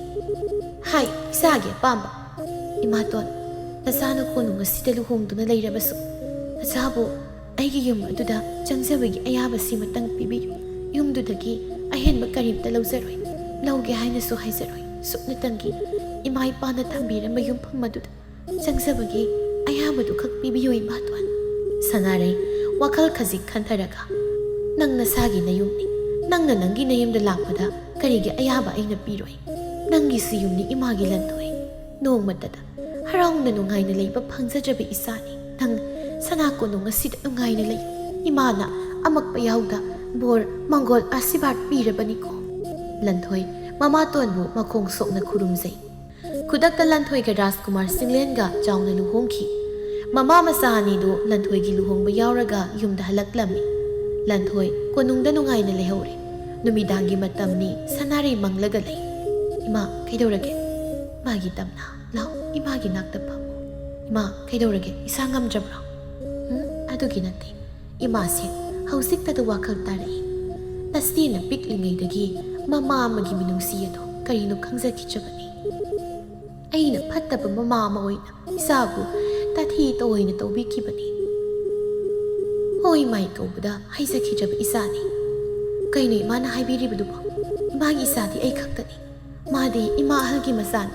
"ꯍꯥꯏ, ꯏꯆꯥꯒꯤ ꯑꯄꯥꯝꯕ"꯫ "ꯏꯃꯥꯇꯣꯟ, ꯅꯆꯥꯅ ꯀꯣꯅꯨꯡ ꯑꯁꯤꯗ ꯂꯨꯍꯣꯡꯗꯨꯅ ꯂꯩꯔꯕꯁꯨ, ꯅꯆꯥꯕꯨ ꯑꯩꯒꯤ ꯌꯨꯝ ꯑꯗꯨꯗ ꯆꯪꯖꯕꯒꯤ ꯑꯌꯥꯕꯁꯤꯃꯇꯪ ꯄꯤꯕꯤꯌꯨ꯫ ꯌꯨꯝꯗꯨꯗꯒꯤ ꯑꯍꯦꯟꯕ ꯀꯔꯤꯝꯇ ꯂꯧꯖꯔꯣꯏ, ꯂꯧꯒꯦ ꯍꯥꯏꯅꯁꯨ ꯍꯥꯏꯖꯔꯣꯏ꯫ ꯁꯨꯞꯅꯇꯪꯒꯤ ꯏꯃꯥ ꯏꯄꯥꯅ ꯊꯝꯕꯤꯔꯝꯕ ꯌꯨꯝꯐꯝ ꯑꯗꯨꯗ ꯆꯪꯖꯕꯒꯤ ꯑꯌꯥꯕꯗꯨ ꯈꯛ ꯄꯤꯕꯤꯌꯨ, ꯏꯃꯥꯇꯣꯟ"꯫ ꯁꯅꯥꯔꯩ, ꯋꯥꯈꯜ ꯈꯖꯤꯛ ꯈꯟꯊꯔꯒ, "ꯅꯪ ꯅꯁꯥꯒꯤ ꯅꯌꯨꯝꯅꯤ꯫ ꯅꯪꯅ ꯅꯪꯒꯤ ꯅꯌꯨꯝꯗ ꯂꯥꯛꯄꯗ ꯀꯔꯤꯒꯤ ꯑꯌꯥꯕ ꯑꯩꯅ ꯄꯤꯔꯣꯏ? ꯅꯪꯒꯤꯁꯨ ꯌꯨꯝꯅꯤ ꯏꯃꯥꯒꯤ ꯂꯟꯊꯣꯏ꯫ ꯅꯣꯡꯃꯇꯗ ꯍꯔꯥꯎꯅ ꯅꯨꯡꯉꯥꯏꯅ ꯂꯩꯕ ꯐꯪꯖꯗ꯭ꯔꯕ ꯏꯆꯥꯅꯤ꯫ ꯅꯪ ꯁꯅꯥ ꯀꯣꯅꯨꯡ ꯑꯁꯤꯗ ꯅꯨꯡꯉꯥꯏꯅ ꯂꯩ꯫ ꯏꯃꯥꯅ ꯑꯃꯛꯄ ꯌꯥꯎꯗ ꯕꯣꯔ, ꯃꯪꯒꯣꯜ, ꯑꯥꯁꯤꯔꯕꯥꯗ ꯄꯤꯔꯕꯅꯤꯀꯣ"꯫ ꯂꯟꯊꯣꯏ ꯃꯃꯥꯇꯣꯟꯕꯨ ꯃꯈꯣꯡ ꯁꯣꯛꯅ ꯈꯨꯔꯨꯝꯖꯩ꯫ ꯈꯨꯗꯛꯇ ꯂꯟꯊꯣꯏꯒ ꯔꯥꯖꯀꯨꯃꯥꯔ ꯆꯤꯡꯂꯦꯟꯒ ꯆꯥꯎꯅ ꯂꯨꯍꯣꯡꯈꯤ꯫ ꯃꯃꯥ ꯃꯆꯥ ꯑꯅꯤꯗꯨ ꯂꯟꯊꯣꯏꯒꯤ ꯂꯨꯍꯣꯡꯕ ꯌꯥꯎꯔꯒ ꯌꯨꯝꯗ ꯍꯜꯂꯛꯂꯝꯃꯤ꯫ ꯂꯟꯊꯣꯏ ꯀꯣꯅꯨꯡꯗ ꯅꯨꯡꯉꯥꯏꯅ ꯂꯩꯍꯧꯔꯦ꯫ ꯅꯨꯃꯤꯗꯥꯡꯒꯤ ꯃꯇꯝꯅꯤ, ꯁꯅꯥꯔꯩ ꯃꯪꯂꯒ ꯂꯩ꯫ "ꯏꯃꯥ, ꯀꯩꯗꯧꯔꯒꯦ?" "ꯃꯥꯒꯤ ꯇꯝꯅ, ꯂꯥꯎ, ꯏꯃꯥꯒꯤ ꯅꯥꯛꯇ ꯐꯝꯃꯨ꯫ ꯏꯃꯥ, ꯀꯩꯗꯧꯔꯒꯦ? ꯏꯁꯥ ꯉꯝꯗ꯭ꯔꯕ꯭ꯔꯣ? ꯎꯝ, ꯑꯗꯨꯒꯤ ꯅꯠꯇꯦ꯫ ꯏꯃꯥꯁꯦ ꯍꯧꯖꯤꯛꯇꯗ ꯋꯥꯈꯜ ꯇꯥꯔꯛꯏ꯫ ꯅꯆꯦꯅ ꯄꯤꯛꯂꯤꯉꯩꯗꯒꯤ ꯃꯃꯥ ꯑꯃꯒꯤ ꯃꯤꯅꯨꯡꯁꯤ ꯑꯗꯨ ꯀꯔꯤꯅꯣ ꯈꯪꯖꯈꯤꯗ꯭ꯔꯕꯅꯤ꯫ ꯑꯩꯅ ꯐꯠꯇꯕ ꯃꯃꯥ ꯑꯃ ꯑꯣꯏꯅ ꯏꯆꯥꯕꯨ ꯇꯥꯊꯤ ꯇꯧꯑꯣꯏꯅ ꯇꯧꯕꯤꯈꯤꯕꯅꯤ꯫ ꯍꯣꯏ ꯃꯥꯏ ꯀꯧꯕꯗ ꯍꯩꯖꯈꯤꯗ꯭ꯔꯕ ꯏꯆꯥꯅꯤ꯫ ꯀꯩꯅꯣ ꯏꯃꯥꯅ ꯍꯥꯏꯕꯤꯔꯤꯕꯗꯨꯕꯣ? ꯏꯃꯥꯒꯤ ꯏꯆꯥꯗꯤ ꯑꯩ ꯈꯛꯇꯅꯤ꯫ ꯃꯥꯗꯤ ꯏꯃꯥ ꯑꯍꯜꯒꯤ ꯃꯆꯥꯅꯤ꯫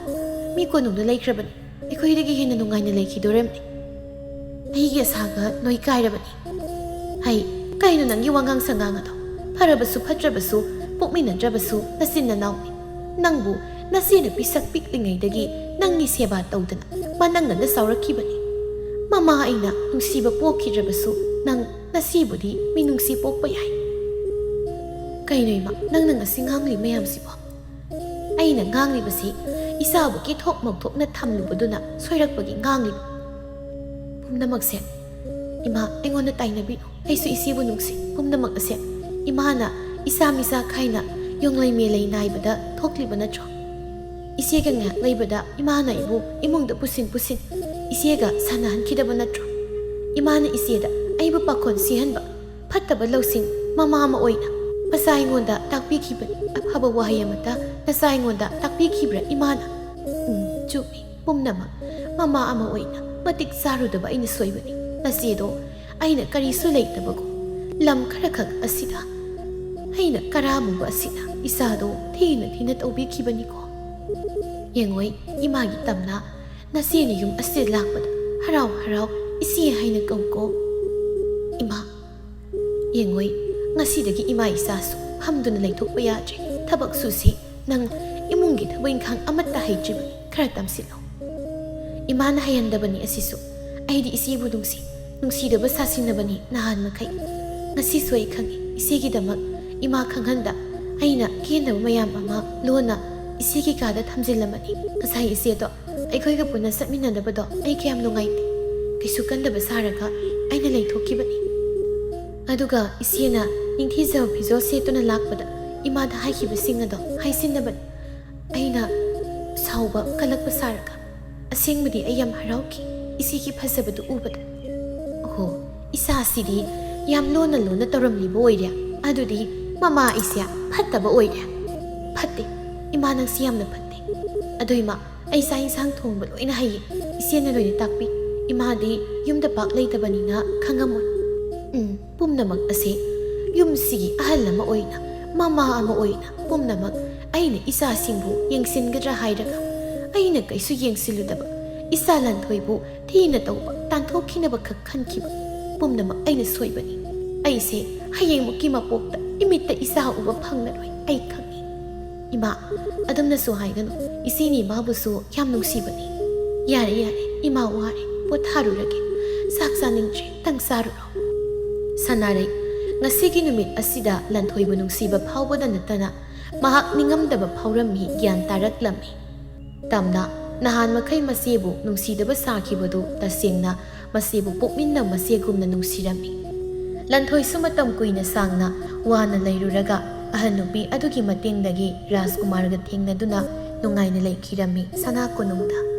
ꯃꯤ ꯀꯣꯅꯨꯡꯗ ꯂꯩꯈ꯭ꯔꯕꯅꯤ꯫ ꯑꯩꯈꯣꯏꯗꯒꯤ ꯍꯦꯟꯅ ꯅꯨꯡꯉꯥꯏꯅ ꯂꯩꯈꯤꯗꯣꯔꯤꯕꯅꯤ꯫ ꯑꯩꯒꯤ ꯑꯁꯥꯒ ꯅꯣꯏ ꯀꯥꯏꯔꯕꯅꯤ꯫ ꯍꯩ, ꯀꯩꯅꯣ ꯅꯪꯒꯤ ꯋꯥꯉꯥꯡ ꯁꯉꯥꯡ ꯑꯗꯣ? ꯐꯔꯕꯁꯨ ꯐꯠꯇ꯭ꯔꯕꯁꯨ, ꯄꯣꯛꯃꯤꯟꯅꯗ꯭ꯔꯕꯁꯨ ꯅꯆꯤꯟ ꯅꯅꯥꯎꯅꯤ꯫ ꯅꯪꯕꯨ ꯅꯆꯦꯅ ꯄꯤꯁꯛ ꯄꯤꯛꯂꯤꯉꯩꯗꯒꯤ ꯅꯪꯒꯤ ꯁꯦꯕꯥ ꯇꯧꯗꯅ ꯃꯅꯪꯒꯟꯗ ꯆꯥꯎꯔꯛꯈꯤꯕꯅꯤ꯫ ꯃꯃꯥ ꯑꯩꯅ ꯅꯨꯡꯁꯤꯕ ꯄꯣꯛꯈꯤꯗ꯭ꯔꯕꯁꯨ ꯅꯪ ꯅꯆꯦꯕꯨꯗꯤ ꯃꯤꯅꯨꯡꯁꯤ ꯄꯣꯛꯄ ꯌꯥꯏ꯫ ꯀꯩꯅꯣ ꯏꯃꯥ, ꯅꯪꯅ ꯉꯁꯤ ꯉꯥꯡꯂꯤ ꯃꯌꯥꯝꯁꯤꯕꯣ? ꯑꯩꯅ ꯉꯥꯡꯂꯤꯕꯁꯤ ꯏꯆꯥꯕꯨ ꯀꯦꯊꯣꯛ ꯃꯧꯊꯣꯛꯅ ꯊꯝꯂꯨꯕꯗꯨꯅ ꯁꯣꯏꯔꯛꯄꯒꯤ ꯉꯥꯡꯂꯤꯕ꯫ ꯄꯨꯝꯅꯃꯛꯁꯦ, ꯏꯃꯥ, ꯑꯩꯉꯣꯟꯗ ꯇꯥꯏꯅꯕꯤꯅꯨ꯫ ꯑꯩꯁꯨ ꯏꯆꯦꯕꯨ ꯅꯨꯡꯁꯤ꯫ ꯄꯨꯝꯅꯃꯛ ꯑꯁꯦ ꯏꯃꯥꯅ ꯏꯆꯥ ꯃꯤꯆꯥ ꯈꯥꯏꯅ ꯌꯣꯡꯂꯩ ꯃꯦꯂꯩ ꯅꯥꯏꯕꯗ ꯊꯣꯛꯂꯤꯕ ꯅꯠꯇ꯭ꯔꯣ? ꯏꯆꯦꯒ ꯉꯥꯏꯍꯥꯛ ꯂꯩꯕꯗ ꯏꯃꯥꯅ ꯑꯩꯕꯨ ꯏꯃꯨꯡꯗ ꯄꯨꯁꯤꯟ ꯄꯨꯁꯤꯟ ꯏꯆꯦꯒ ꯁꯥꯟꯅꯍꯟꯈꯤꯗꯕ ꯅꯠꯇ꯭ꯔꯣ? ꯏꯃꯥꯅ ꯏꯆꯦꯗ ꯑꯩꯕꯨ ꯄꯥꯈꯣꯟ ꯁꯤꯍꯟꯕ, ꯐꯠꯇꯕ ꯂꯧꯁꯤꯡ, ꯃꯃꯥ ꯑꯃ ꯑꯣꯏꯅ ꯃꯆꯥ ꯑꯩꯉꯣꯟꯗ ꯇꯥꯛꯄꯤꯈꯤꯕꯅꯤ꯫ ꯑꯐꯕ ꯋꯥꯍꯩ ꯑꯃꯇ ꯅꯆꯥ ꯑꯩꯉꯣꯟꯗ ꯇꯥꯛꯄꯤꯈꯤꯕ꯭ꯔꯥ ꯏꯃꯥꯅ? ꯎꯝ, ꯆꯨꯝꯃꯤ꯫ ꯄꯨꯝꯅꯃꯛ ꯃꯃꯥ ꯑꯃ ꯑꯣꯏꯅ ꯃꯇꯤꯛ ꯆꯥꯔꯨꯗꯕ ꯑꯩꯅ ꯁꯣꯏꯕꯅꯤ꯫ ꯅꯆꯦꯗꯣ ꯑꯩꯅ ꯀꯔꯤꯁꯨ ꯂꯩꯇꯕꯒꯨꯝ ꯂꯝ ꯈꯔꯈꯛ ꯑꯁꯤꯗ ꯑꯩꯅ ꯀꯔꯥ ꯃꯨꯕ ꯑꯁꯤꯅ ꯏꯆꯥꯗꯣ ꯊꯤꯅ ꯊꯤꯅ ꯇꯧꯕꯤꯈꯤꯕꯅꯤꯀꯣ꯫ ꯌꯦꯡꯉꯣꯏ, ꯏꯃꯥꯒꯤ ꯇꯝꯅ, ꯅꯆꯦꯅ ꯌꯨꯝ ꯑꯁꯤꯗ ꯂꯥꯛꯄꯗ ꯍꯔꯥꯎ ꯍꯔꯥꯎ "ꯏꯆꯦ" ꯍꯥꯏꯅ ꯀꯧꯀꯣ꯫ ꯏꯃꯥ, ꯌꯦꯡꯉꯣꯏ, ꯉꯁꯤꯗꯒꯤ ꯏꯃꯥ ꯏꯆꯥꯁꯨ ꯐꯝꯗꯨꯅ ꯂꯩꯊꯣꯛꯄ ꯌꯥꯗ꯭ꯔꯦ꯫ ꯊꯕꯛ ꯁꯨꯁꯤ꯫ ꯅꯪ ꯏꯃꯨꯡꯒꯤ ꯊꯕꯛ ꯏꯪꯈꯥꯡ ꯑꯃꯠꯇ ꯍꯩꯇ꯭ꯔꯤꯕꯅꯤ, ꯈꯔ ꯇꯝꯁꯤꯜꯂꯣ꯫ ꯏꯃꯥꯅ ꯍꯩꯍꯟꯗꯕꯅꯤ ꯑꯁꯤꯁꯨ꯫ ꯑꯩꯗꯤ ꯏꯆꯦꯕꯨ ꯅꯨꯡꯁꯤ, ꯅꯨꯡꯁꯤꯗꯕ ꯁꯥꯁꯤꯟꯅꯕꯅꯤ ꯅꯍꯥꯟ ꯃꯈꯩ꯫ ꯉꯁꯤꯁꯨ ꯑꯩ ꯈꯪꯏ, ꯏꯆꯦꯒꯤꯗꯃꯛ ꯏꯃꯥ ꯈꯪꯍꯟꯗ ꯑꯩꯅ ꯀꯦꯟꯗꯕ ꯃꯌꯥꯝ ꯑꯃ ꯂꯣꯟꯅ ꯏꯆꯦꯒꯤ ꯀꯥꯗ ꯊꯝꯖꯤꯜꯂꯝꯕꯅꯤ꯫ ꯉꯁꯥꯏ ꯏꯆꯦꯗꯣ ꯑꯩꯈꯣꯏꯒ ꯄꯨꯟꯅ ꯆꯠꯃꯤꯟꯅꯗꯕꯗꯣ ꯑꯩ ꯀꯌꯥꯝ ꯅꯨꯡꯉꯥꯏꯇꯦ꯫ ꯀꯩꯁꯨ ꯀꯟꯗꯕ ꯁꯥꯔꯒ ꯑꯩꯅ ꯂꯩꯊꯣꯛꯈꯤꯕꯅꯤ꯫ ꯑꯗꯨꯒ ꯏꯆꯦꯅ ꯅꯤꯡꯊꯤꯖꯕ ꯐꯤꯖꯣꯜ ꯁꯦꯠꯇꯨꯅ ꯂꯥꯛꯄꯗ ꯏꯃꯥꯗ ꯍꯥꯏꯈꯤꯕꯁꯤꯡ ꯑꯗꯣ ꯍꯥꯏꯖꯤꯟꯅꯕꯅꯤ꯫ ꯑꯩꯅ ꯁꯥꯎꯕ ꯀꯜꯂꯛꯄ ꯁꯥꯔꯒ ꯑꯁꯦꯡꯕꯗꯤ ꯑꯩ ꯌꯥꯝ ꯍꯔꯥꯎꯈꯤ ꯏꯆꯦꯒꯤ ꯐꯖꯕꯗꯨ ꯎꯕꯗ꯫ ꯑꯣꯍꯣ, ꯏꯆꯥꯁꯤꯗꯤ ꯌꯥꯝ ꯂꯣꯟꯅ ꯂꯣꯟꯅ ꯇꯧꯔꯝꯂꯤꯕ ꯑꯣꯏꯔꯦ꯫ ꯑꯗꯨꯗꯤ ꯃꯃꯥ ꯑꯩꯁꯦ ꯐꯠꯇꯕ ꯑꯣꯏꯔꯦ꯫ ꯐꯠꯇꯦ, ꯏꯃꯥ ꯅꯪꯁꯤ ꯌꯥꯝꯅ ꯐꯠꯇꯦ꯫ ꯑꯗꯨ ꯏꯃꯥ, ꯑꯩ ꯆꯥꯛ ꯏꯟꯁꯥꯡ ꯊꯣꯡꯕ ꯂꯣꯏꯅ ꯍꯩꯌꯦ꯫ ꯏꯆꯦꯅ ꯂꯣꯏꯅ ꯇꯥꯛꯄꯤ꯫ ꯏꯃꯥꯗꯤ ꯌꯨꯝꯗ ꯄꯥꯛ ꯂꯩꯇꯕꯅꯤꯅ ꯈꯪꯉꯝꯃꯣꯏ꯫ ꯎꯝ, ꯄꯨꯝꯅꯃꯛ ꯑꯁꯦ ꯌꯨꯝꯁꯤꯒꯤ ꯑꯍꯜ ꯑꯃ ꯑꯣꯏꯅ, ꯃꯃꯥ ꯑꯃ ꯑꯣꯏꯅ ꯄꯨꯝꯅꯃꯛ ꯑꯩꯅ ꯏꯆꯥꯁꯤꯡꯕꯨ ꯌꯦꯡꯁꯤꯟꯒꯗ꯭ꯔꯥ ꯍꯥꯏꯔꯒ ꯑꯩꯅ ꯀꯩꯁꯨ ꯌꯦꯡꯁꯤꯜꯂꯨꯗꯕ ꯏꯆꯥ ꯂꯟꯊꯣꯏꯕꯨ ꯊꯤꯅ ꯇꯧꯕ ꯇꯥꯟꯊꯣꯛꯈꯤꯅꯕ ꯈꯛ ꯈꯟꯈꯤꯕ ꯄꯨꯝꯅꯃꯛ ꯑꯩꯅ ꯁꯣꯏꯕꯅꯤ꯫ ꯑꯩꯁꯦ ꯍꯌꯦꯡꯃꯨꯛꯀꯤ ꯃꯄꯣꯛꯇ ꯏꯃꯤꯠꯇ ꯏꯆꯥ ꯎꯕ ꯐꯪꯂꯔꯣꯏ, ꯑꯩ ꯈꯪꯏ꯫ ꯏꯃꯥ, ꯑꯗꯨꯝꯅꯁꯨ ꯍꯥꯏꯒꯅꯨ꯫ ꯏꯆꯦꯅꯤ ꯏꯃꯥꯕꯨꯁꯨ ꯌꯥꯝ ꯅꯨꯡꯁꯤꯕꯅꯤ꯫ ꯌꯥꯔꯦ, ꯌꯥꯔꯦ, ꯏꯃꯥ ꯋꯥꯔꯦ, ꯄꯣꯊꯥꯔꯨꯔꯒꯦ꯫ ꯆꯥꯛ ꯆꯥꯅꯤꯡꯗ꯭ꯔꯦ, ꯇꯪ ꯆꯥꯔꯨꯔꯣ꯫ ꯁꯅꯥꯔꯩ, ꯉꯁꯤꯒꯤ ꯅꯨꯃꯤꯠ ꯑꯁꯤꯗ ꯂꯟꯊꯣꯏꯕꯨ ꯅꯨꯡꯁꯤꯕ ꯐꯥꯎꯕꯗ ꯅꯠꯇꯅ ꯃꯍꯥꯛ ꯅꯤꯡꯉꯝꯗꯕ ꯐꯥꯎꯔꯝꯃꯤ, ꯒ꯭ꯌꯥꯟ ꯇꯥꯔꯛꯂꯝꯃꯤ꯫ ꯇꯝꯅ ꯅꯍꯥꯟ ꯃꯈꯩ ꯃꯆꯦꯕꯨ ꯅꯨꯡꯁꯤꯗꯕ ꯁꯥꯈꯤꯕꯗꯨ ꯇꯁꯦꯡꯅ ꯃꯆꯦꯕꯨ ꯄꯣꯛꯃꯤꯟꯅ ꯃꯆꯦꯒꯨꯝꯅ ꯅꯨꯡꯁꯤꯔꯝꯃꯤ꯫ ꯂꯟꯊꯣꯏꯁꯨ ꯃꯇꯝ ꯀꯨꯏꯅ ꯁꯥꯡꯅ ꯋꯥꯅ ꯂꯩꯔꯨꯔꯒ ꯑꯍꯟ ꯅꯨꯄꯤ ꯑꯗꯨꯒꯤ ꯃꯇꯦꯡꯗꯒꯤ ꯔꯥꯖꯀꯨꯃꯥꯔꯒ ꯊꯦꯡꯅꯗꯨꯅ ꯅꯨꯡꯉꯥꯏꯅ ꯂꯩꯈꯤꯔꯝꯃꯤ ꯁꯅꯥ ꯀꯣꯅꯨꯡꯗ꯫